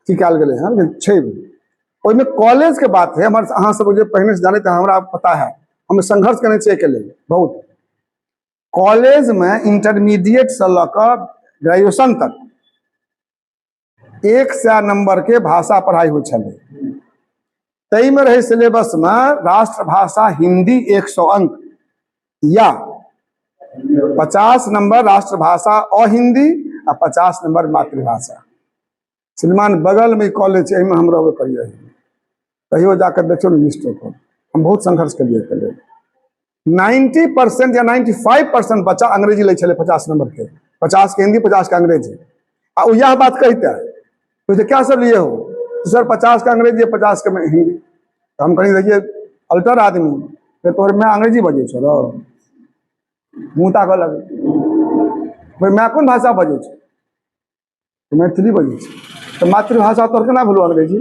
की कयल गेलै हँ, लेकिन छै ओहिमे कॉलेजके बात है। हमर अहाँ सब जे पहिने से जानैत हमरा पता है, हम संघर्ष केने छियै एहिके लेल बहुत। कॉलेजमे इंटरमीडिएटसँ लऽ कऽ ग्रेजुएशन तक 100 नंबरके भाषा पढ़ाइ होइ छलै। ताहिमे रहै सिलेबसमे राष्ट्रभाषा हिंदी 100 अंक या 50 नंबर राष्ट्रभाषा अहिंदी आ 50 नंबर मातृभाषा। श्रीमान बगलमे कॉलेज छै, एहिमे हम रहबे करियै, कहियो जाकर देखियौ ने लिस्ट ओकर। हम बहुत संघर्ष केलियै एहिके लेल। 90% या 95% बच्चा अंग्रेजी लै छलै 50 नंबर के, 50 के हिंदी, 50 के अंग्रेजी। आ ओ इएह बात कहिते तो क्या सब लिए हो सर, 50 के अंग्रेजी 50 के हिंदी। तऽ हम कनि रहियै अल्टर आदमी, फेर तोहर माय अंग्रेजी बजै छौ रौ, मुँह ताकऽ लगै, माय कोन भाषा बजै छै, मैथिली बजै छै, तऽ मातृभाषा तोहर केना भेलौ अंग्रेजी।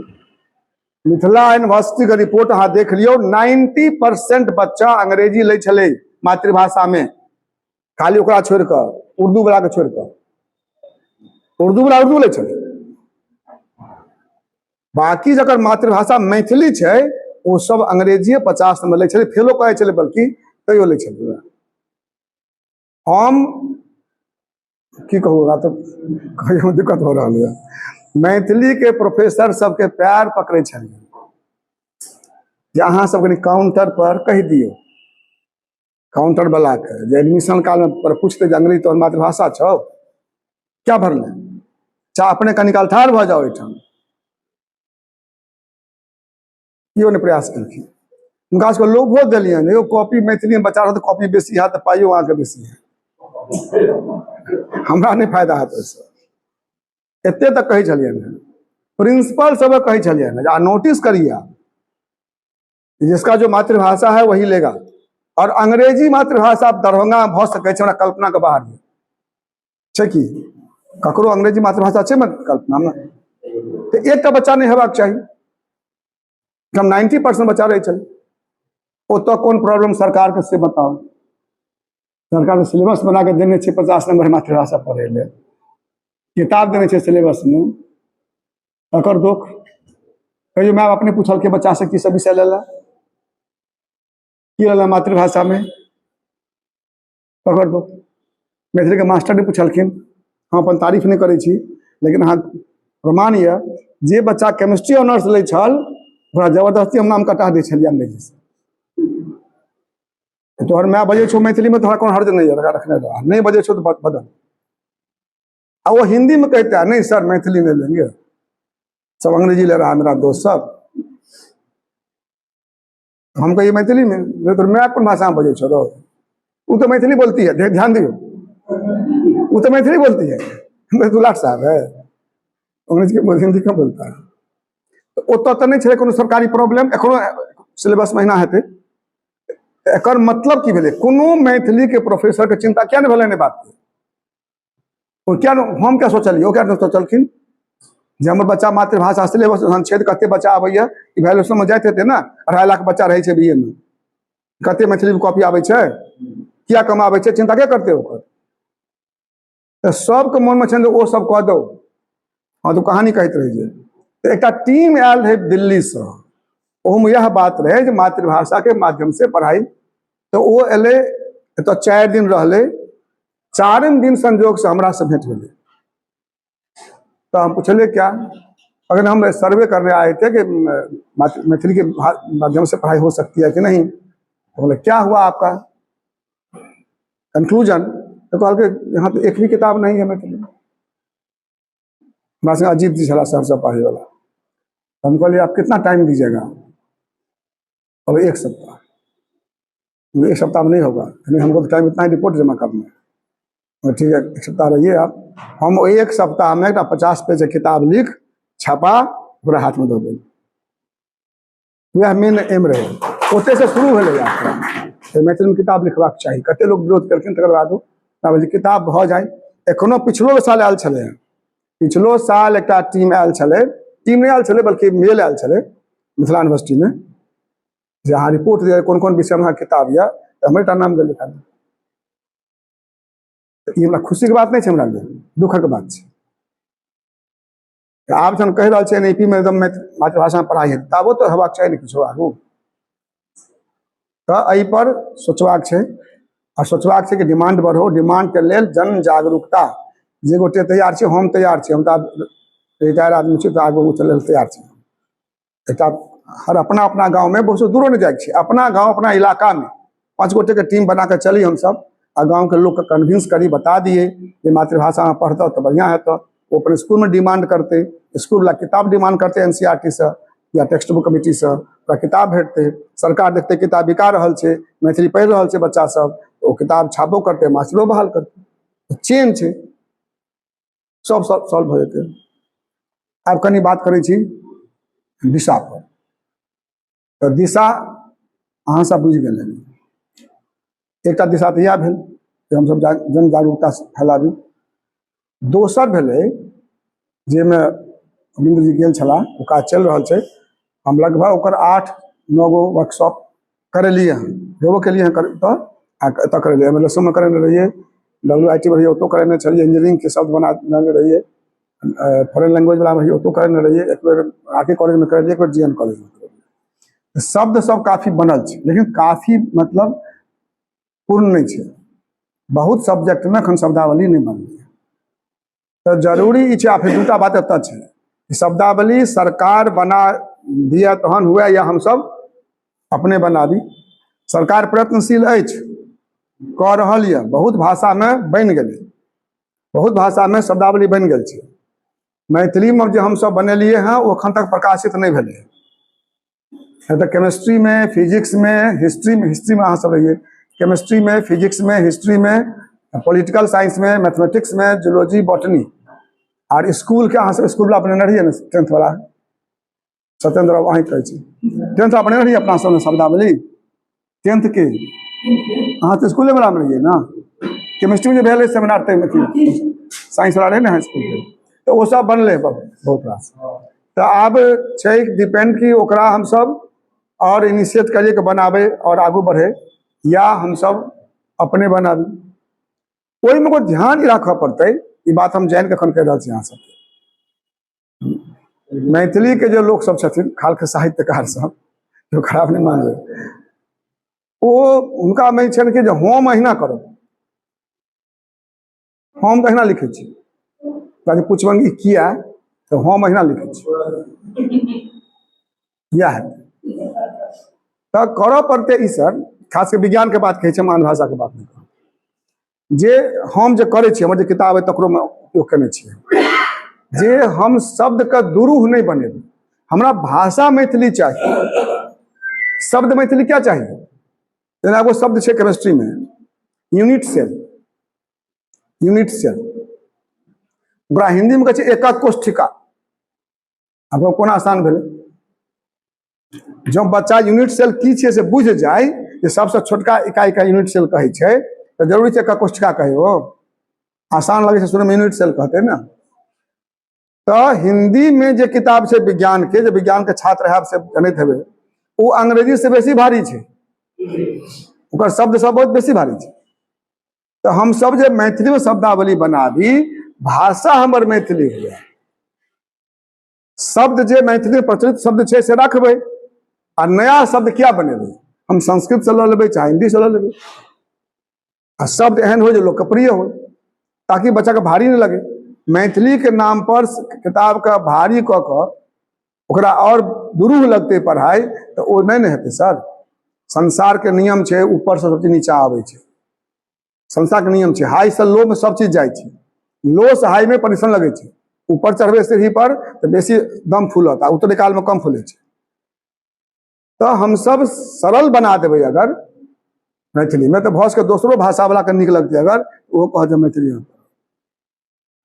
मिथिला यूनिवर्सिटीके रिपोर्ट अहाँ देख लियौ, 90% बच्चा अंग्रेजी लै छलै मातृभाषामे, खाली ओकरा छोड़ि कऽ, उर्दू वला के छोड़ि कऽ, उर्दू वला उर्दू लै छलै, बाकी जकर मातृभाषा मैथिली छै ओ सब अंग्रेजीए 50 नंबर लै छलै, फेलो करै छलै बल्कि तैयो लै छलै। हम की कहू, हमरा तऽ कहैमे दिक्कत हो रहल यऽ। मैथिलीके प्रोफेसर सबके पैर पकड़ै छलियै जे अहाँ सब कनि काउंटर पर कहि दियौ काउंटर वाला के जे एडमिशन काल में पर पूछते जे अंग्रेजी तोहर मातृभाषा छौ, क्या भरले, चाहे अपने कनि काल ठाढ़ भऽ जाओ एहिठाम। केओ नहि प्रयास केलखिन। हुनका सबके लोभो देलियनि, यौ कॉपी मैथिलीमे बच्चा रहत तऽ कॉपी बेसी हैत तऽ पाइयो अहाँके बेसी हैत, हमरा नहि फायदा हैत ओहिसँ। एते तक कहै छलियनि हेँ, प्रिंसिपल सबके कहै छलियनि हेँ जे आ नोटिस करिए जिसका जो मातृभाषा है वही लेगा, और अंग्रेजी मातृभाषा दरभंगा में भऽ सकै छै, हमरा कल्पना के बाहर छै कि ककरो अंग्रेजी मातृभाषा छै कल्पना में, तऽ एकटा बच्चा नहि हेबाक चाही, हम 90% बच्चा रहै छलै। ओतऽ कोन प्रॉब्लम सरकार के से बताउ। सरकार सिलेबस बना के देने छै 50 नंबर मातृभाषा पढ़ै लेल, किताब देने छै सिलेबस में, तकर दुख। कहियो माय अपने पूछलकै बच्चा से की सब विषय लेला, की लेला मातृभाषा में, तकर दुख। मैथिली के मास्टर नहि पूछलखिन। हम अपन तारीफ नहि करै छी, लेकिन अहाँ प्रमाण यऽ जे बच्चा केमिस्ट्री ऑनर्स लै छल ओकरा जबरदस्ती हम नाम कटा दै छलियै अंग्रेजी से। तोहर माय बजै छौ मैथिलीमे तोहरा कोनो हर्ज नहि यऽ, रखने रह, नहि बजै छौ तऽ बदल। आ वो हिंदी में कहता है नहीं सर मैथिली नहीं लेंगे, सब अंग्रेजी ले रहा है मेरा दोस्त सब। हम कहिए मैथिली में, नहीं तो मैं कौन भाषा में बजे छो, वो तो मैथिली बोलती है, ध्यान दियो, वो तो मैथिली बोलती है, तो लाट साहब है, अंग्रेजी के हिंदी कम बोलता है। तो ओतऽ तऽ नहि छलै कोनो सरकारी प्रॉब्लम, एखनो सिलेबस महीना हेतै। एकर मतलब की भेलै, कोनो मैथिली के प्रोफेसर के चिंता किया नहि भेलै बात के? ओ क्या हम क्या सोचलियै, ओ क्या सोचलखिन जे हमर बच्चा मातृभाषा सिलेबस जहन छै तऽ कते बच्चा आबैया, इवेल्युएशन मे जाइत हेतै ने, 2.5 लाख बच्चा रहै छै बी ए मे, कते मैथिली मे कॉपी आबै छै, किया कम आबै छै, चिंता के करतै ओकर? तऽ सबके मोनमे छनि जे ओ सब कऽ दौ। हँ, तऽ कहानी कहैत रहै जे तऽ एकटा टीम आयल रहै दिल्लीसँ, ओहूमे इएह बात रहै जे मातृभाषाके माध्यमसँ पढ़ाइ। तऽ ओ एलै, एतऽ 4 दिन रहलै, 4 दिन संजोगसँ हमरासँ भेंट भेलै। तो हम पूछलिए क्या, अगर हम सर्वे करने आए थे कि मैथिली के माध्यम से पढ़ाई हो सकती है कि नहीं। तो बोले क्या हुआ आपका कंक्लूजन? तो कहल यहाँ तो एक भी किताब नहीं है मैथिली में। हमारे संग अजीत जी छला सर सब पढ़े वाला। हम कहलिए आप कितना टाइम दीजिएगा? और 1 सप्ताह। 1 सप्ताह में नहीं होगा, नहीं हमको तो टाइम इतना ही रिपोर्ट जमा करना है। और ठीक है, 1 सप्ताह रहिए आप। हम 1 सप्ताह में एक 50 पेज के किताब लिख छपा पूरा हाथ में दो दें। वह मेन एम रहे, ओते से शुरू भेलै यात्रा। तऽ मैथिलीमे किताब लिखबाक चाही। कते लोक विरोध केलखिन, तकर बादो आब जे किताब भऽ जाय। एखनो पिछलो साल आयल छलै हँ, पिछलो साल एकटा टीम आयल छलै, टीम नहि आयल छलै बल्कि मेल आयल छलै मिथिला यूनिवर्सिटीमे, जे अहाँ रिपोर्ट दिअ कोन कोन विषयमे अहाँके किताब यऽ, तऽ हमरे टा नाम गेलै खाली। तऽ ई हमरा खुशीके बात नहि छै, हमरा लेल दुःखक बात छै। तऽ आब जहन कहि रहल छै एन ई पी मे एकदम मातृभाषामे पढ़ाइ हेतै, ताबो तऽ हेबाक चाही ने किछो आगू। तऽ एहिपर सोचबाक छै, आ सोचबाक छै कि डिमांड बढ़ो। डिमांडके लेल जन जागरूकता, जे गोटे तैयार छी, हम तैयार छी, हम तऽ आब रिटायर आदमी छी, तऽ आगू चलै लेल तैयार छी। एकटा हर अपना अपना गाँवमे, बहुत दूरो नहि जाइके छै, अपना गाँव अपना इलाकामे 5 गोटेके टीम बना कऽ चली हमसब, आ गाँवके लोकके कन्विंस करी, बता दिए जे मातृभाषामे पढ़तऽ तऽ बढ़िआँ हेतऽ। ओ अपन स्कूलमे डिमांड करतै, स्कूलवला किताब डिमांड करतै एन सी आर टी सँ या टेक्स्ट बुक कमिटीसँ, ओकरा किताब भेटतै। सरकार देखतै किताब बिका रहल छै, मैथिली पढ़ि रहल छै बच्चा सब, ओ किताब छापबो करतै, मास्टरो बहाल करतै। चेन छै, सब सॉल्व भऽ जेतै। आब कनि बात करै छी दिशा पर। तऽ दिशा अहाँ सब बुझि गेल हेबै। एकटा दिशा तऽ इएह भेल जे हमसब जन जागरूकता फैलाबी। दोसर भेलै जाहिमे रविन्द्र जी गेल छलाह, ओ काज चलि रहल छै। हम लगभग ओकर 8-9 गो वर्कशॉप करेलियै हँ, गेबो केलियै हँ तऽ आ एतऽ करेलियै, एम एल एस ओ मे करेने रहियै, डब्ल्यू I T मे रहियै ओतौ करेने छलियै, इंजीनियरिंगके शब्द बना देने रहियै, फॉरेन लैंग्वेज वला मे रहियै ओतौ करेने रहियै, एक बेर आर के कॉलेजमे करेलियै, एक बेर जी एन कॉलेजमे करेलियै। शब्द सब काफी बनल छै, लेकिन काफी मतलब पूर्ण नहि छै। बहुत सब्जेक्टमे एखन शब्दावली नहि बनलै। तऽ जरूरी ई छै। आ फेर दूटा बात एतऽ छै, शब्दावली सरकार बना दिए तहन हुए या हमसब अपने बनाबी। सरकार प्रयत्नशील अछि, कऽ रहल यऽ, बहुत भाषामे बनि गेलै, बहुत भाषामे शब्दावली बनि गेल छै। मैथिलीमे जे हमसब बनेलियै हँ ओ एखन तक प्रकाशित नहि भेलै। तऽ केमिस्ट्रीमे, फिजिक्समे, हिस्ट्रीमे, हिस्ट्रीमे अहाँ सब रहियै, केमिस्ट्रीमे, फिजिक्समे, हिस्ट्रीमे, पॉलिटिकल साइंसमे, मैथमेटिक्समे, जूलॉजी, बॉटनी, आर स्कूलके अहाँ सब स्कूलवला बनेने रहियै ने, टेंथवला, सत्येंद्र बाबू अहीं कहै छी, टेंथ बनेने रहियै अपना सब शब्दावली टेंथके, अहाँ तऽ स्कूलेवलामे रहियै ने, केमिस्ट्रीमे जे भेलै सेमिनार ताहिमे अथी साइंसवला रहै ने हाई स्कूलके, तऽ ओ सब बनलै बहुत रास। तऽ आब छै डिपेंड कि ओकरा हमसब आओर इनिशिएट करियै कि बनाबै आओर आगू बढ़े, या हमसब अपने बनाबी। ओहिमे एगो ध्यान ई राखऽ पड़तै, ई बात हम जानि कऽ एखन कहि रहल छी अहाँ सबके। मैथिलीके जे लोक सब छथिन, खाल के साहित्यकार सब, जो खराब नहि मानबै, ओ हुनकामे छनि कि जे हम अहिना करब, हम तऽ अहिना लिखै छी। जे पुछबनि ई किया, तऽ हम अहिना लिखै छी, इएह हेतै। तऽ करऽ पड़तै ई सर, खास कऽ विज्ञानके बात कहै छी हम, आन भाषाके बात नहि कहब। जे हम जे करै छी, हमर जे किताब अइ तकरोमे उपयोग केने छियै, जे हम शब्दके दुरूह नहि बनेबै। हमरा भाषा मैथिली चाही, शब्द मैथिली क्या चाही। जेना एगो शब्द छै केमिस्ट्रीमे, यूनिट सेल, यूनिट सेल, ओकरा हिन्दीमे कहै छै एकक कोष्ठिका। आब कोना आसान भेलै, जब बच्चा यूनिट सेल की छै से बुझि जाय जे सबसँ छोटका इकाई का यूनिट सेल कहै छै, तऽ जरूरी छै एकक कोष्ठिका कहै, ओ आसान लगै छै सुनैमे, यूनिट सेल कहतै ने। तऽ हिंदी में जे किताब छै विज्ञान के, जे विज्ञान के छात्र हैब से जनैत हेबै, ओ अंग्रेजी से बेसी भारी छै, ओकर शब्द सब बहुत बेसी भारी छै। तऽ हमसब जे मैथिली में शब्दावली बनाबी, भाषा हमर मैथिली हुए, शब्द जे मैथिली प्रचलित शब्द छै से रखबै, आ नया शब्द किया बनेबै? हम संस्कृत से लऽ लेबै चाहे हिंदी से लऽ लेबै, आ शब्द एहन हो जे लोकके प्रिय हो, ताकि बच्चाके भारी नहि लगे। मैथिली के नाम पर किताबके भारी कऽ कऽ ओकरा आओर दुरूह लगतै पढ़ाइ, तऽ ओ नहि ने हेतै सर। संसारके नियम छै ऊपरसँ सब चीज नीचा आबै छै, संसारके नियम छै हाई से लो में सब चीज जाइ छै, लो से हाई में परिश्रम लगै छै। ऊपर चढ़बै सीढ़ी पर तऽ बेसी दम फूलत, आ उतरे कालमे कम फूलै छै। तऽ हमसब सरल बना देबै अगर मैथिलीमे, तऽ भऽ सकै दोसरो भाषावलाके नीक लगतै अगर ओहो कहत जे मैथिलीमे।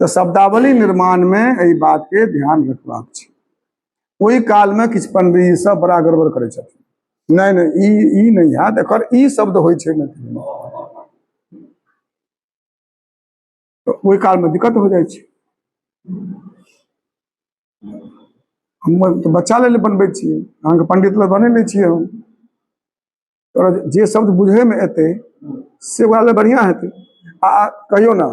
तऽ शब्दावली निर्माणमे एहि बातके ध्यान रखबाक छै। ओहि कालमे किछु पंडीजी सब बड़ा गड़बड़ करै छथिन, नहि नहि ई ई नहि हैत, एकर ई शब्द होइ छै मैथिलीमे, तऽ ओहि कालमे दिक्कत हो जाइ छै। हम तऽ बच्चा लेल बनबै छियै, अहाँके पंडित लेल बनै नहि छियै हम। तोरा जे शब्द बुझैमे एतै से ओकरा लेल बढ़िआँ हेतै। आ कहियौ ने,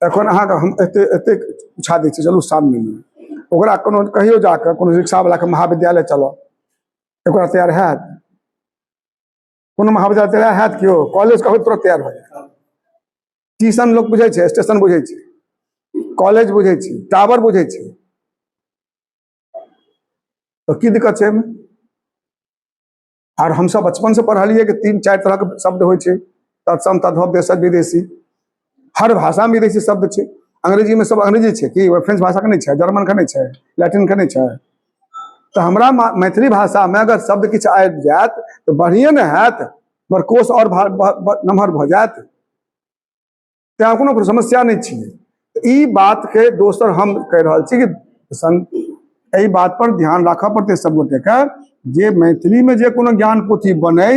एखन अहाँके हम एते एते पूछा दै छी, चलू सामनेमे ओकरा कोनो कहियो जाकऽ कोनो रिक्शावलाके महाविद्यालय चलऽ, ओकरा तैयार हैत? कोनो महाविद्यालय तैयार हैत? केओ कॉलेज कहबै तुरंत तैयार भऽ जायत। ट्यूशन लोक बुझै छै, स्टेशन बुझै छै, कॉलेज बुझै छै, टावर बुझै छै, तऽ की दिक्कत छै एहिमे? आर हमसब बचपन से पढ़लियै कि 3-4 तरहके शब्द होइ छै, तत्सम, तद्भव, देशज, विदेशी। हर भाषामे विदेशी शब्द छै। अंग्रेजीमे सब अंग्रेजी छै कि फ्रेंच भाषाके नहि छै, जर्मनके नहि छै, लैटिनके नहि छै? तऽ हमरा मैथिली भाषामे अगर शब्द किछु आबि जायत तऽ बढ़िए ने हैत, हमर कोश आओर नमहर भऽ जायत, तेँ कोनो समस्या नहि छियै। ई बातके दोसर हम कहि रहल छी कि एहि बात पर ध्यान राखऽ पड़तै सब गोटेके, जे मैथिलीमे जे कोनो ज्ञान पोथी बनै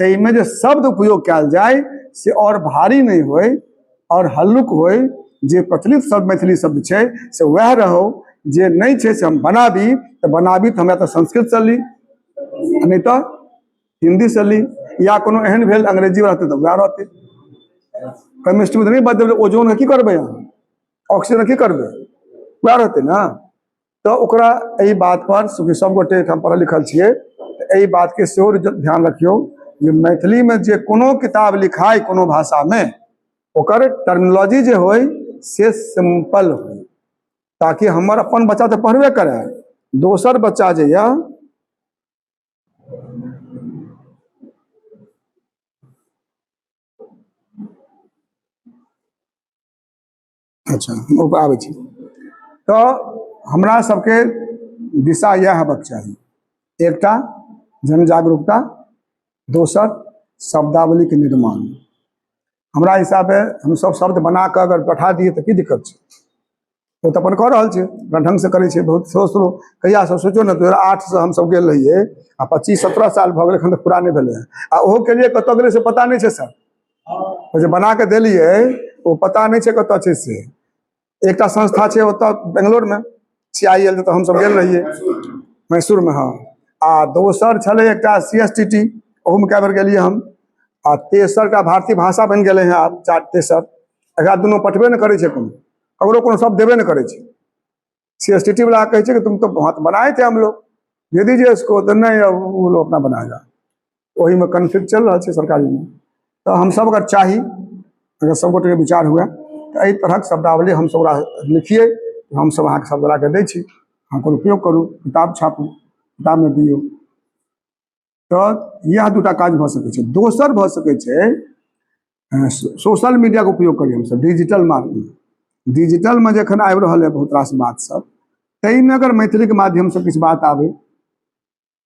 ताहिमे जे शब्द उपयोग कयल जाय से आओर भारी नहि होइ आओर हल्लुक होइ। जे प्रचलित शब्द मैथिली शब्द छै से वएह रहौ, जे नहि छै से हम बनाबी तऽ बनाबी तऽ हमरा तऽ संस्कृतसँ ली, नहि तऽ हिन्दीसँ ली, या कोनो एहन भेल अंग्रेजी रहतै तऽ वएह रहतै। केमिस्ट्रीमे तऽ नहि बदलबै, ओजोनके की करबै अहाँ, ऑक्सीजन की करबै, वएह रहतै ने। तऽ ओकरा एहि बात पर चूँकि सब गोटे एहिठाम पढ़ल लिखल छियै, तऽ एहि बातके सेहो ध्यान रखियौ जे मैथिलीमे जे कोनो किताब लिखाइ कोनो भाषामे, ओकर टर्मिनोलॉजी जे होइ से सिम्पल होइ, ताकि हमर अपन बच्चा तऽ पढ़बे करए, दोसर बच्चा जे यऽ अच्छा ओ आबै छी। तऽ हमरा सबके दिशा इएह हेबाक चाही, एकटा जन जागरूकता, दोसर शब्दावलीके निर्माण। हमरा हिसाबे हमसब शब्द बना कऽ अगर पठा दियै तऽ की दिक्कत छै? ओ तऽ अपन कऽ रहल छै, अपना ढङ्गसँ करै छै, बहुत स्लो स्लो। कहियासँ सोचो ने, 2008सँ हमसब गेल रहियै आ 25-17 साल भऽ गेलै, एखन तक पूरा नहि भेलै हँ। आ ओहो केलियै, कतऽ गेलै से पता नहि छै सर। ओ जे बना कऽ देलियै ओ पता नहि छै कतऽ छै से। एकटा संस्था छै ओतऽ बेंगलोरमे, CIL, जतऽ हमसब गेल रहियै मैसूरमे, हँ। आ दोसर छलै एकटा CSTT, ओहूमे कए बेर गेलियै हम। आ तेसर का भारतीय भाषा बनि गेलै हँ आब, तेसर। एकरा दुनू पठबे नहि करै छै, कोनो ककरो कोनो शब्द देबे नहि करै छै। CSTT वाला कहै छै कि तुम तो बहुत बनाए थे, हम लोग दे दीजिए इसको, तऽ नहि, अब वो लोग अपना बनाएगा। ओहिमे कन्फ्लिक्ट चलि रहल छै सरकारीमे। तऽ हमसब अगर चाही, अगर सब गोटेके विचार हुए तऽ एहि तरहक शब्दावली हमसब ओकरा लिखियै, हमसब अहाँके शब्द ला कऽ दै छी, अहाँ ओकर उपयोग करू, किताब छापू, किताबमे दियौ। तऽ इएह दूटा काज भऽ सकै छै। दोसर भऽ सकै छै सोशल मीडियाके उपयोग करी हमसब, डिजिटल माध्यम। डिजिटलमे जखन आबि रहल है बहुत रास बात सब, ताहिमे अगर मैथिलीके माध्यमसँ किछु बात आबै,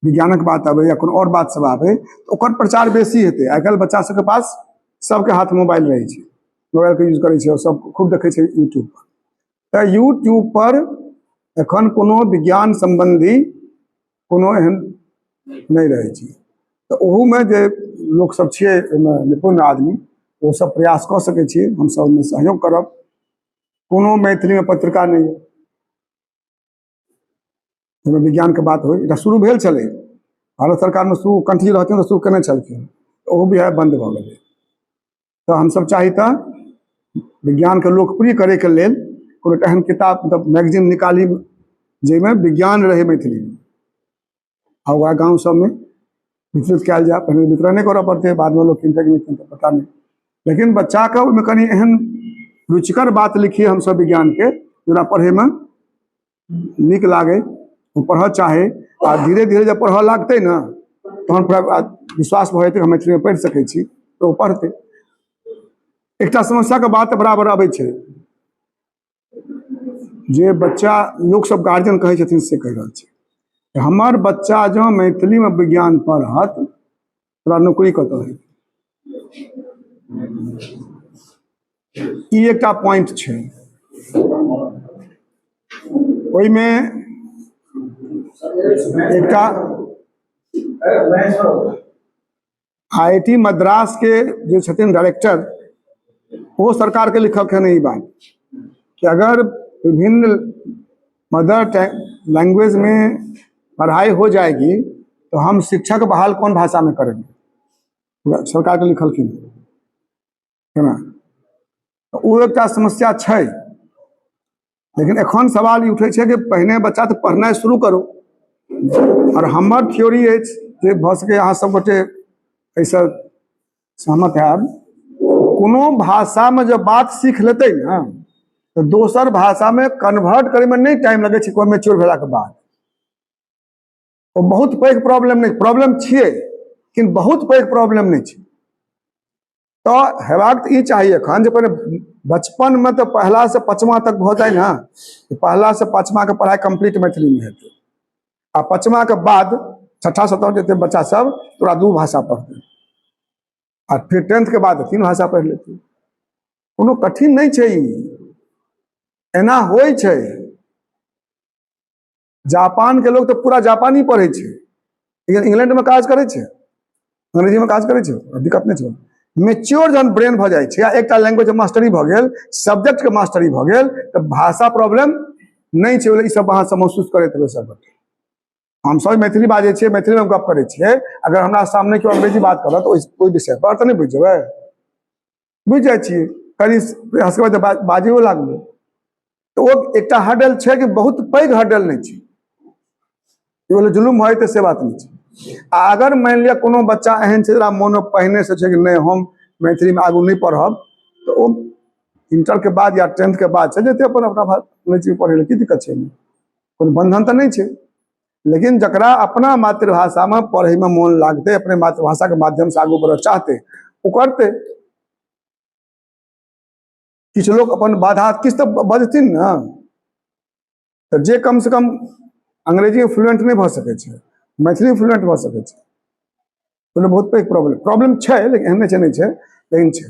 विज्ञानक बात आबै या कोनो आओर बात सब आबै, तऽ ओकर प्रचार बेसी हेतै। आइ काल्हि बच्चा सबके पास सबके हाथ मोबाइल रहै छै, मोबाइलके यूज करै छै, सब खूब देखै छै यूट्यूब पर। तऽ यूट्यूब पर एखन कोनो विज्ञान सम्बन्धी कोनो एहन नहि रहै छै, तऽ ओहूमे जे लोकसब छियै ओहिमे निपुण आदमी, ओसब प्रयास कऽ सकै छियै, हमसब ओहिमे सहयोग करब। कोनो मैथिलीमे पत्रिका नहि यऽ जाहिमे विज्ञानके बात होइ। एकटा शुरू भेल छलै भारत सरकारमे, शुरू कंठी रहथिन तऽ शुरू केने छलखिन, ओहो भी बन्द भऽ गेलै। तऽ हमसब चाही तऽ विज्ञानके लोकप्रिय करैके लेल कोनो एहन किताब, मतलब मैगजीन निकाली। जाहिमे विज्ञान रहै मैथिलीमे आ ओकरा गाँव सबमे वितरित कयल जाय। पहिने वितरणे करऽ पड़तै, बादमे लोक किनतै कि नहि किनतै पता नहि, लेकिन बच्चाके ओहिमे कनि एहन रुचिकर बात लिखिए हमसब विज्ञानके, जेना पढ़ैमे नीक लागै, ओ पढ़ऽ चाहै, आ धीरे धीरे जब पढ़ऽ लागतै ने तहन पूरा विश्वास भऽ जेतै हम मैथिलीमे पढ़ि सकै छी, तऽ ओ पढ़तै। एकटा समस्याके बात बराबर अबै छै जे बच्चा लोक सब गार्जियन कहै छथिन से कहि रहल छै, हमर बच्चा जँ मैथिलीमे विज्ञान पढ़त तोरा नौकरी कतऽ हेतै? ई एकटा पॉइंट छै। ओहिमे एकटा IIT Madras के जे छथिन डायरेक्टर, वो सरकार के लिखलखिन ई बात कि अगर विभिन्न मदर लैंग्वेज में पढ़ाई हो जाएगी तो हम शिक्षक बहाल कौन भाषा में करेंगे, सरकार के लिखलखिन केना। तऽ ओ एकटा समस्या छै। लेकिन एखन सवाल ई उठै छै कि पहिने बच्चा तऽ पढ़नाइ शुरू करू। आओर हमर थ्योरी अछि जे भऽ सकैए अहाँ सब गोटे एहिसँ सहमत हैब, कोनो भाषामे जब बात सीख लेतै ने तऽ दोसर भाषामे कन्वर्ट करैमे नहि टाइम लगै छै। कोइ मेच्योर भेलाके बाद ओ बहुत पैघ प्रॉब्लम नहि, प्रॉब्लम छियै लेकिन बहुत पैघ प्रॉब्लम नहि छै। तऽ हेबाक तऽ ई चाही एखन जे पहिने बचपनमे तऽ पहलासँ पचमा तक भऽ जाइ ने, पहलासँ पाँचमाके पढ़ाइ कम्प्लीट मैथिलीमे हेतै, आ पचमाके बाद छठा सतमा जेतै बच्चा सब तोरा दू भाषा पढ़तै, आ फेर टेंथके बाद तीन भाषा पढ़ि लेतै। कोनो कठिन नहि छै ई, एना होइ छै। जापान के लोग तऽ पूरा जापानी पढ़ै छै, लेकिन इंग्लैंड में काज करै छै, अंग्रेजी में काज करै छै, दिक्कत नहि छै। मेच्योर जहन ब्रेन भऽ जाइ छै आ एकटा लैंग्वेज मास्टरी भऽ गेल, सब्जेक्ट के मास्टरी भऽ गेल, तऽ भाषा प्रॉब्लम नहि छै। ई सब अहाँ सब महसूस करैत हेबै सब गोटे। हम सब मैथिली बाजै छियै, मैथिली में गप करै छियै, अगर हमरा सामने केओ अंग्रेजी बात करत ओहि विषय पर तऽ नहि बुझि जेबै? बुझि जाइ छियै, कनि हँसबै तऽ बाजैयो लागबै। तऽ ओ एकटा हडल छै कि बहुत पैघ हडल नहि छै, ई जुलुम भऽ जेतै से बात नहि छै। आ अगर मानि लिअ कोनो बच्चा एहन छै जकरा मोनमे पहिनेसँ छै कि नहि हम मैथिलीमे आगू नहि पढ़ब, तऽ ओ इंटरके बाद या टेंथके बाद चलि जेतै अपन अपना मैथिली पढ़ै लए, की दिक्कत छै? कोनो बंधन तऽ नहि छै। लेकिन जकरा अपना मातृभाषामे पढ़ैमे मोन लागतै, अपने मातृभाषाके माध्यमसँ आगू बढ़ऽ चाहतै, ओ करतै। किछु लोक अपन बाधा किछु तऽ बजथिन ने, तऽ जे कम से कम अंग्रेजी फ्लुएंट नहि भऽ सकै छै, मैथिली फ्लुएंट भऽ सकै छै, ओहिमे बहुत पैघ प्रॉब्लम प्रॉब्लम छै, लेकिन एहन नहि छै नहि छै, लेकिन छै।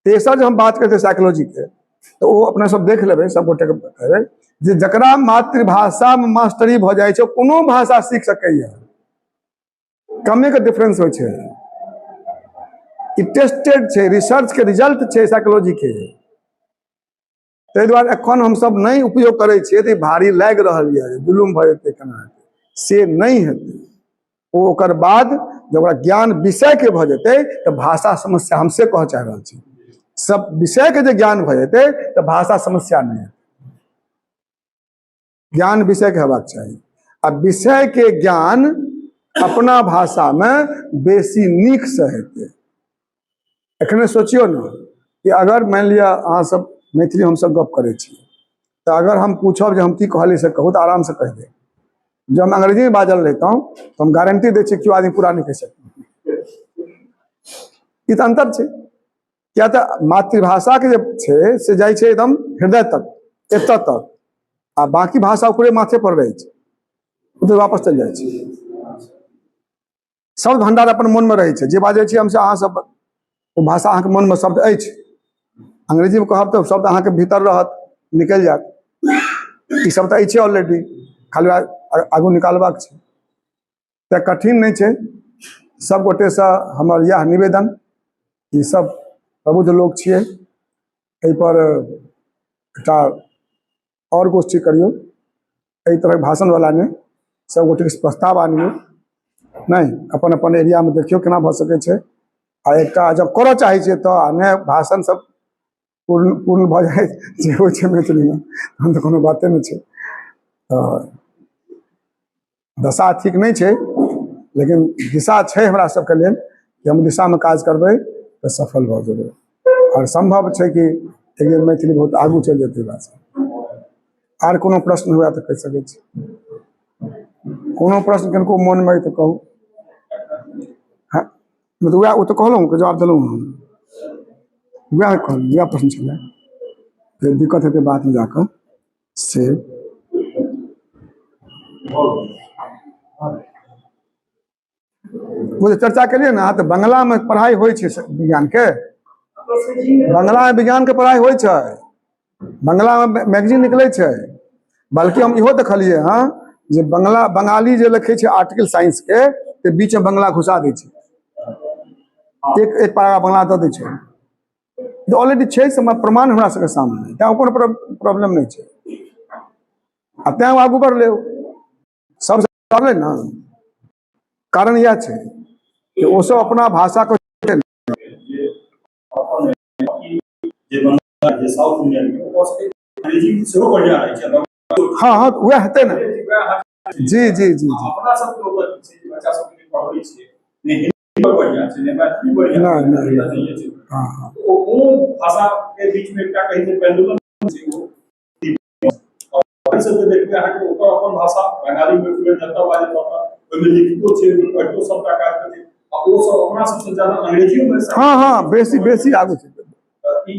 तेसर जे हम बात करते साइकोलॉजीके, तऽ ओ अपना सब देख लेबै, सब गोटेके बतेबै जे जकरा मातृभाषामे मास्टरी भऽ जाइ छै कोनो भाषा सीख सकैए, कमेके डिफरेंस होइ छै। ई टेस्टेड छै, रिसर्च के रिजल्ट छै साइकोलॉजी के। ताहि दुआरे एखन हमसब नहि उपयोग करै छियै तऽ भारी लागि रहल यऽ, जुलुम भऽ जेतै, केना हेतै, से नहि हेतै। ओ ओकर बाद जब ओकरा ज्ञान विषयके भऽ जेतै तऽ भाषा समस्या, हम से कहऽ चाहि रहल छी, सब विषयके जे ज्ञान भऽ जेतै तऽ भाषा समस्या नहि हेतै। ज्ञान विषयके हेबाक चाही, आ विषयके ज्ञान अपना भाषामे बेसी नीकसँ हेतै। एखने सोचियौ ने कि अगर मानि लिअ अहाँ सब मैथिली हमसब गप करै छी, तऽ अगर हम पूछब जे हम की कहलियै से कहू तऽ आरामसँ कहि देब। जब हम अंग्रेजीमे बाजल रहितहुँ तऽ हम गारंटी दै छी केओ आदमी पूरा नहि कहि सकतै। ई तऽ अन्तर छै, किया तऽ मातृभाषाके जे छै से जाइ छै एकदम हृदय तक, एतऽ तक, आ बाकी भाषा ओकरे माथे पर रहै छै, ओ तऽ वापस चलि जाइ छै। शब्द भंडार अपन मोनमे रहै छै, जे बाजै छी हमसब अहाँ सब, ओ भाषा अहाँके मोनमे शब्द अछि। अंग्रेजीमे कहब तऽ शब्द अहाँके भीतर रहत, निकलि जायत। ई सब तऽ अछि ऑलरेडी, खाली आगू निकालबाक छै। तऽ कठिन नहि छै। सब गोटेसँ हमर इएह निवेदन कि सब प्रबुद्ध लोक छियै, एहिपर एकटा आओर गोष्ठी करियौ, एहि तरहक भाषणवला नहि, सब गोटेके प्रस्ताव आनियौ, नहि अपन अपन एरियामे देखियौ केना भऽ सकै छै। आ एकटा जब करऽ चाहै छियै तऽ आ नहि भाषण सब पूर्ण पूर्ण भऽ जाइ जे होइ छै मैथिलीमे, तहन तऽ कोनो बाते नहि छै। तऽ दशा ठीक नहि छै, लेकिन दिशा छै हमरा सबके लेल कि हम दिशामे काज करबै तऽ सफल भऽ जेबै। आओर सम्भव छै कि एक दिन मैथिली बहुत आगू चलि जेतै भाषा। आर कोनो प्रश्न हुए तऽ कहि सकै छी, कोनो प्रश्न किनको मोनमे अइ तऽ कहू। हँ, मतलब वएह ओ तऽ कहलहुँ कि जवाब देलहुँ हम, वएह कहलहुँ, वएह प्रश्न छलै। फेर दिक्कत हेतै बादमे जाकऽ से। ओ जे चर्चा केलियै ने, तऽ बंगलामे पढ़ाइ होइ छै विज्ञानके, बंगलामे विज्ञानके पढ़ाइ होइ छै, बंगलामे मैगजीन निकलै छै। बल्कि हम इहो देखलियै हँ जे बंगला बंगाली जे लिखै छै आर्टिकल साइंसके, तऽ बीचमे बंगला घुसा दै छै, एक एक पारा बंगला दऽ दै छै। ऑलरेडी छै समय प्रमाण हमरा सबके सामने, तैं कोनो प्रॉब्लम नहि छै। आ तैं आगू बढ़लै, सबसँ बढ़लै ने। कारण इएह छै कि ओ सब अपना भाषाके जे साउथ इंडियन अंग्रेजी सेहो बढ़िआँ रहै छै। हँ हँ, वएह हेतै ने। जी जी जी जी। अपना सबके ओतऽ की छै, बच्चा सबके पढ़बै छियै, नहि हिन्दी बढ़िआँ छै, नहि मैथिली बढ़िआँ नहि, छै, नहि, नहि छै। हँ हँ। ओ कोनो भाषा के बीच मे एकटा कही जे पेंडुलम छै, ओ एहि सबके देखबै अहाँके ओकर अपन भाषा बंगाली मे फ्लुएंट जतऽ बाजत ततऽ, ओहिमे लिखितो छै, ओहिमे पढ़ितो सबटा काज करै छै। आ ओ सब अपना सबसँ ज्यादा अंग्रेजियो मे हँ हँ, बेसी बेसी आगू छै,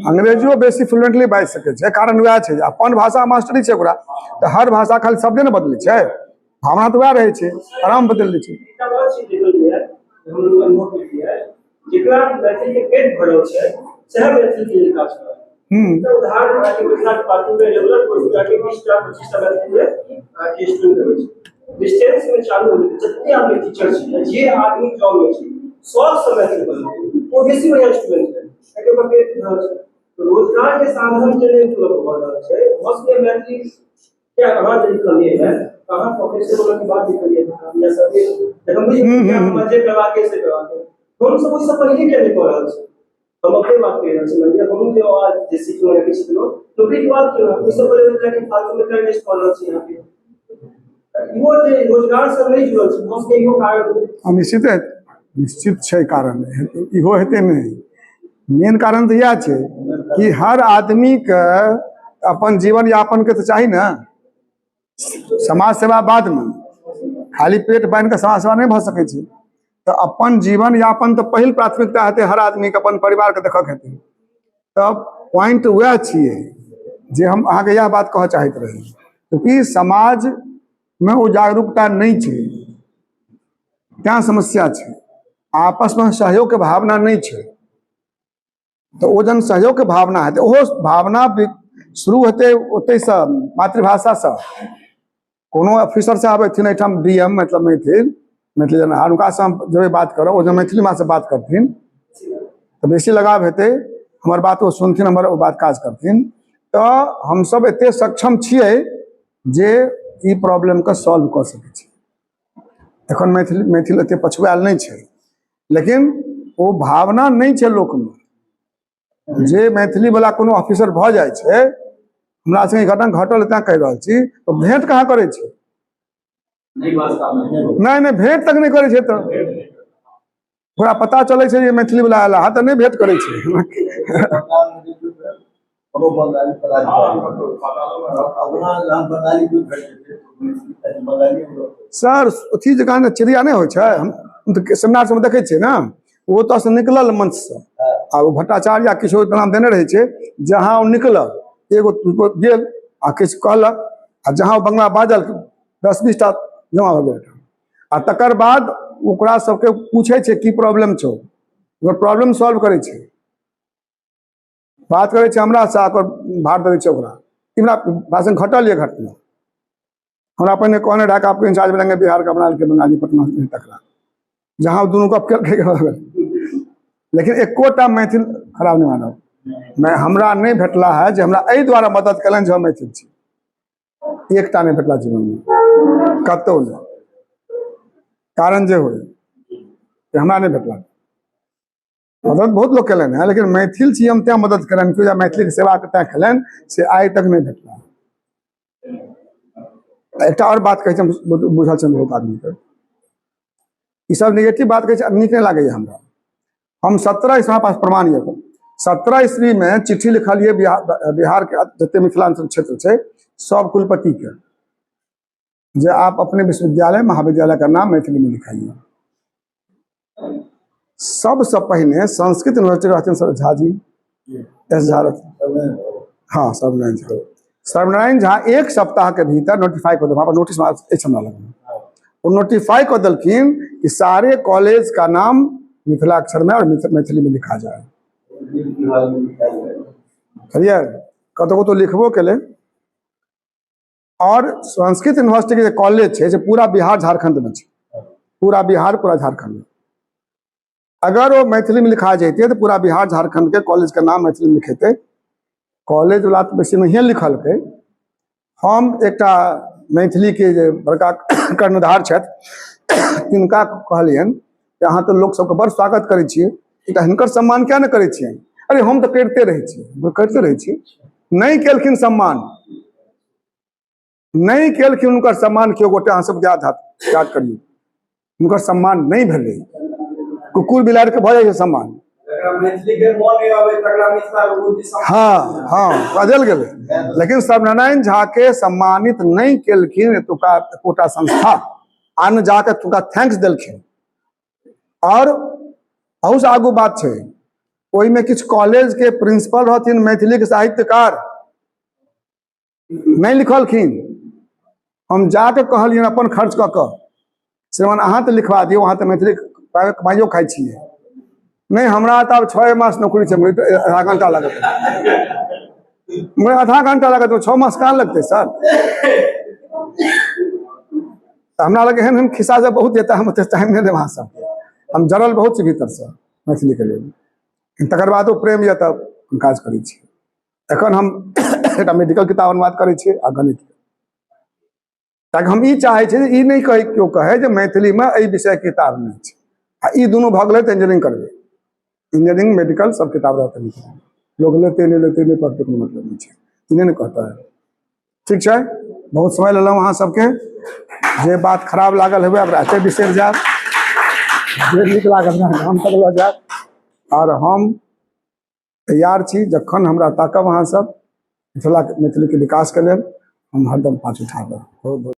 अंग्रेजियो बेसी फ्लुएंटली बाजि सकै छै। कारण वएह छै जे अपन भाषा मास्टरी छै ओकरा, तऽ हर भाषा खाली शब्दे ने बदलै छै, भावना तऽ वएह रहै छै, आराम बदलि दै छै। एकटा बात छै देखल गेल, हम अनुभव केलियै, जेकरा मैथिली के पेट भरल छै सएह मैथिली के लेल काज करत। एकटा उदाहरण अहाँके मिथिला पार्टी में रेगुलर कोर्स अहाँके 20 टा 25 टा मैथिली में अहाँके स्टूडेंट रहै छै। डिस्टेंस में चालू होलै, जते आदमी टीचर छै, जे आदमी जॉब में छै, शौक से मैथिली पढ़ै, ओ बेसी बढ़िया स्टूडेंट है, कियाकि ओकर पेट भरल छै। तऽ रोजगार के साधन जे नहि उपलब्ध भऽ रहल छै, भऽ सकैए मैथिली क्या अहाँ जे लिखलियै है, अहाँ प्रोफेसर वाला के बात लिखलियै है या सब जखन बुझि मजे करबाके से करबाके, हम सब ओहिसँ पहिले किया नहि कऽ रहल छी? हम अपने बात कहि रहल छी। मानि लिअ हमहूँ जे आज जे सिखलहुँ या किछु सिखलहुँ, नौकरीके बाद केलहुँ, ओहिसँ पहिले मिथिलाके फालतू में टाइम वेस्ट कऽ रहल छी। यहाँ पे इहो जे रोजगार से नहि जुड़ल छै, भऽ सकैए इहो कारण हो। आ निश्चित निश्चित छै कारण, इहो हेतै। नहि, मेन कारण तऽ इएह छै कि हर आदमीके अपन जीवन यापनके तऽ चाही ने। समाज सेवा बादमे, खाली पेट बान्हि कऽ समाज सेवा नहि भऽ सकै छै। तऽ अपन जीवन यापन तऽ पहिल प्राथमिकता हेतै हर आदमीके, अपन परिवारके देखऽके हेतै। तऽ पॉइंट वएह छियै जे हम अहाँके इएह बात कहऽ चाहैत रही कि समाजमे ओ जागरूकता नहि छै, तैं समस्या छै। आपसमे सहयोगके भावना नहि छै। तऽ ओ जहन सहयोगके भावना हेतै, ओहो भावना शुरू हेतै ओतहिसँ, मातृभाषासँ। कोनो ऑफिसर साहब एथिन एहिठाम, डी एम मतलब मैथिल मैथिली जनहार, हुनकासँ हम जेबै बात करब, ओ जब मैथिली भाषा बात करथिन तऽ बेसी लगाव हेतै, हमर बात ओ सुनथिन, हमर ओ बात काज करथिन। तऽ हमसब एते सक्षम छियै जे ई प्रॉब्लमके सॉल्व कऽ सकै छी। एखन मैथिली मैथिल एते पछुआयल नहि छै, लेकिन ओ भावना नहि छै लोकमे। जे मैथिली वाला कोनो ऑफिसर भऽ जाइ छै, हमरा संगे घटना घटल तैं कहि रहल छी, तऽ भेंट कहाँ करै छै? नहि नहि, भेंट तक नहि करै छै। तऽ ओकरा पता चलै छै जे मैथिली वाला आयल है, तऽ नहि भेंट करै छै। कोनो बंगाली पदाधिकारी अपना जहाँ बंगाली कोइ भेट जेतै, बंगाली। सर, अथी जकाँ ने चिड़िया नहि होइ छै, हम तऽ सेमिनार सबमे देखै छियै ने, ओ ओतऽसँ निकलल मंचसँ आ ओ भट्टाचार्य या किछु नाम देने रहै छै, जहाँ ओ निकलल एगो गेल आ किछु कहलक, आ जहाँ ओ बंगला बाजल, 10-20 टा जमा भऽ गेल। आ तकर बाद ओकरा सबके पूछै छै, की प्रॉब्लम छौ? ओकर प्रॉब्लम सॉल्व करै छै। बात करै छै हमरासँ, ओकर भार दै छै ओकरा। ई हमरा भाषण घटल यऽ घटना। हमरा पहिने कहने रहै कि आपको इंचार्ज बनाएंगे बिहार का, बना के बंगाली पटना तकरा जहाँ दुनू गप केलकै। लेकिन एकोटा मैथिल, खराब नहि मानब, मैं हमरा नहि भेटला है जे हमरा एहि द्वारा मदद केलनि जे हम मैथिल छी। एकटा नहि भेटला जीवनमे, कतहु नहि। कारण जे होइ, हमरा नहि भेटला। मदद बहुत लोक केलनि हेँ, लेकिन मैथिल छी हम तैं मदद केलनि कि मैथिलीके सेवा तैं केलनि, से आइ तक नहि भेटला। एकटा आओर बात कहै छी, हम बुझल छै बहुत आदमीके ई सब निगेटिव बात कहै छै, नीक नहि लागैए हमरा। हम 17 ईस्वी, हमरा पास प्रमाण यऽ, 17 ईस्वी में चिट्ठी लिखलियै बिहार के जते मिथिलांचल क्षेत्र छै सब कुलपति के, जे आप अपने विश्वविद्यालय महाविद्यालय का नाम मैथिली में लिखाइए। सबसे पहिने संस्कृत यूनिवर्सिटी रहथिन सर झा जी, एस झा रहथिन, हाँ सर्वनारायण झा। सर्वनारायण झा एक सप्ताह के भीतर नोटिफाई कर देलखिन, नोटिस अछि हमरा लग, वो नोटिफाई कर देलखिन कि सारे कॉलेज का नाम मिथिलाक्षर में और मैथिली में लिखा जाए। क्लियर? कतौ कतौ लिखबो केलै। और संस्कृत यूनिवर्सिटी के जे कॉलेज छै से पूरा बिहार झारखंड में छै, पूरा बिहार पूरा झारखंड में। अगर वो मैथिली में लिखा जैते तो पूरा बिहार झारखंड के कॉलेज के नाम मैथिली में लिखेते। कॉलेज वाला तो बेसी नहिए लिखलकै। हम एकटा मैथिली के जे बड़का कर्णधार छथि तिनका कहलियनि जे अहाँ तऽ लोक सबके बड़ स्वागत करै छियै, एकटा हिनकर सम्मान किया नहि करै छियनि? अरे हम तऽ करिते रहै छियै, करिते रहै छियै। नहि केलखिन सम्मान, नहि केलखिन हुनकर सम्मान केओ गोटे, अहाँ सब याद हैत, याद करियौ, हुनकर सम्मान नहि भेलै। कुकुर बिलाड़ि के भऽ जाइ छै सम्मान, हाँ हाँ बदल गेलै, लेकिन सर्वनारायण झा के सम्मानित नहि केलखिन एतुका एकोटा संस्था। आन जाके एतुका thanks देलखिन। और अहूसँ आगू बात छै, ओहिमे किछु कॉलेज के प्रिंसिपल रहथिन मैथिली के साहित्यकार, नहि लिखलखिन। हम जाके कहलियनि अपन खर्च कऽ कऽ, श्रीमान अहाँ तऽ लिखवा दियौ, अहाँ तऽ मैथिली कमाइयो खाइ छियै। नहि हमरा तऽ आब 6 मास नौकरी छै, आधा घंटा लागत, आधा घंटा लागत, 6 मास कहाँ लगतै सर? तऽ हमरा लग एहन एहन खिस्सा सब बहुत जेता, हम ओते टाइम नहि देब अहाँ सबके। हम जड़ल बहुत छी भीतरसँ मैथिलीके लेल, तकर बादो प्रेम यऽ तऽ हम काज करै छी। एखन हम एकटा मेडिकल किताब अनुवाद करै छी आ गणित, ताकि हम ई चाहै छी जे ई नहि कहै केओ कहै जे मैथिलीमे एहि विषयके किताब नहि छै। आ ई दुनू भऽ गेलै तऽ इंजीनियरिंग करबै, इंजीनियरिंग मेडिकल सब किताब रहतै, लोक लेतै नहि लेतै नहि पढ़तै कोनो मतलब नहि छै, ई नहि ने कहतै। ठीक छै, बहुत समय लेलहुँ अहाँ सबके, जे बात खराब लागल हेबै ओकरा एतै बिसरि जायब, जे नीक लागल गाम तक लऽ जायब। आओर हम तैयार छी, जखन हमरा ताकब अहाँ सब मिथिला मैथिलीके विकासके लेल हम हरदम पाछू ठाढ़ रहब। बहुत बहुत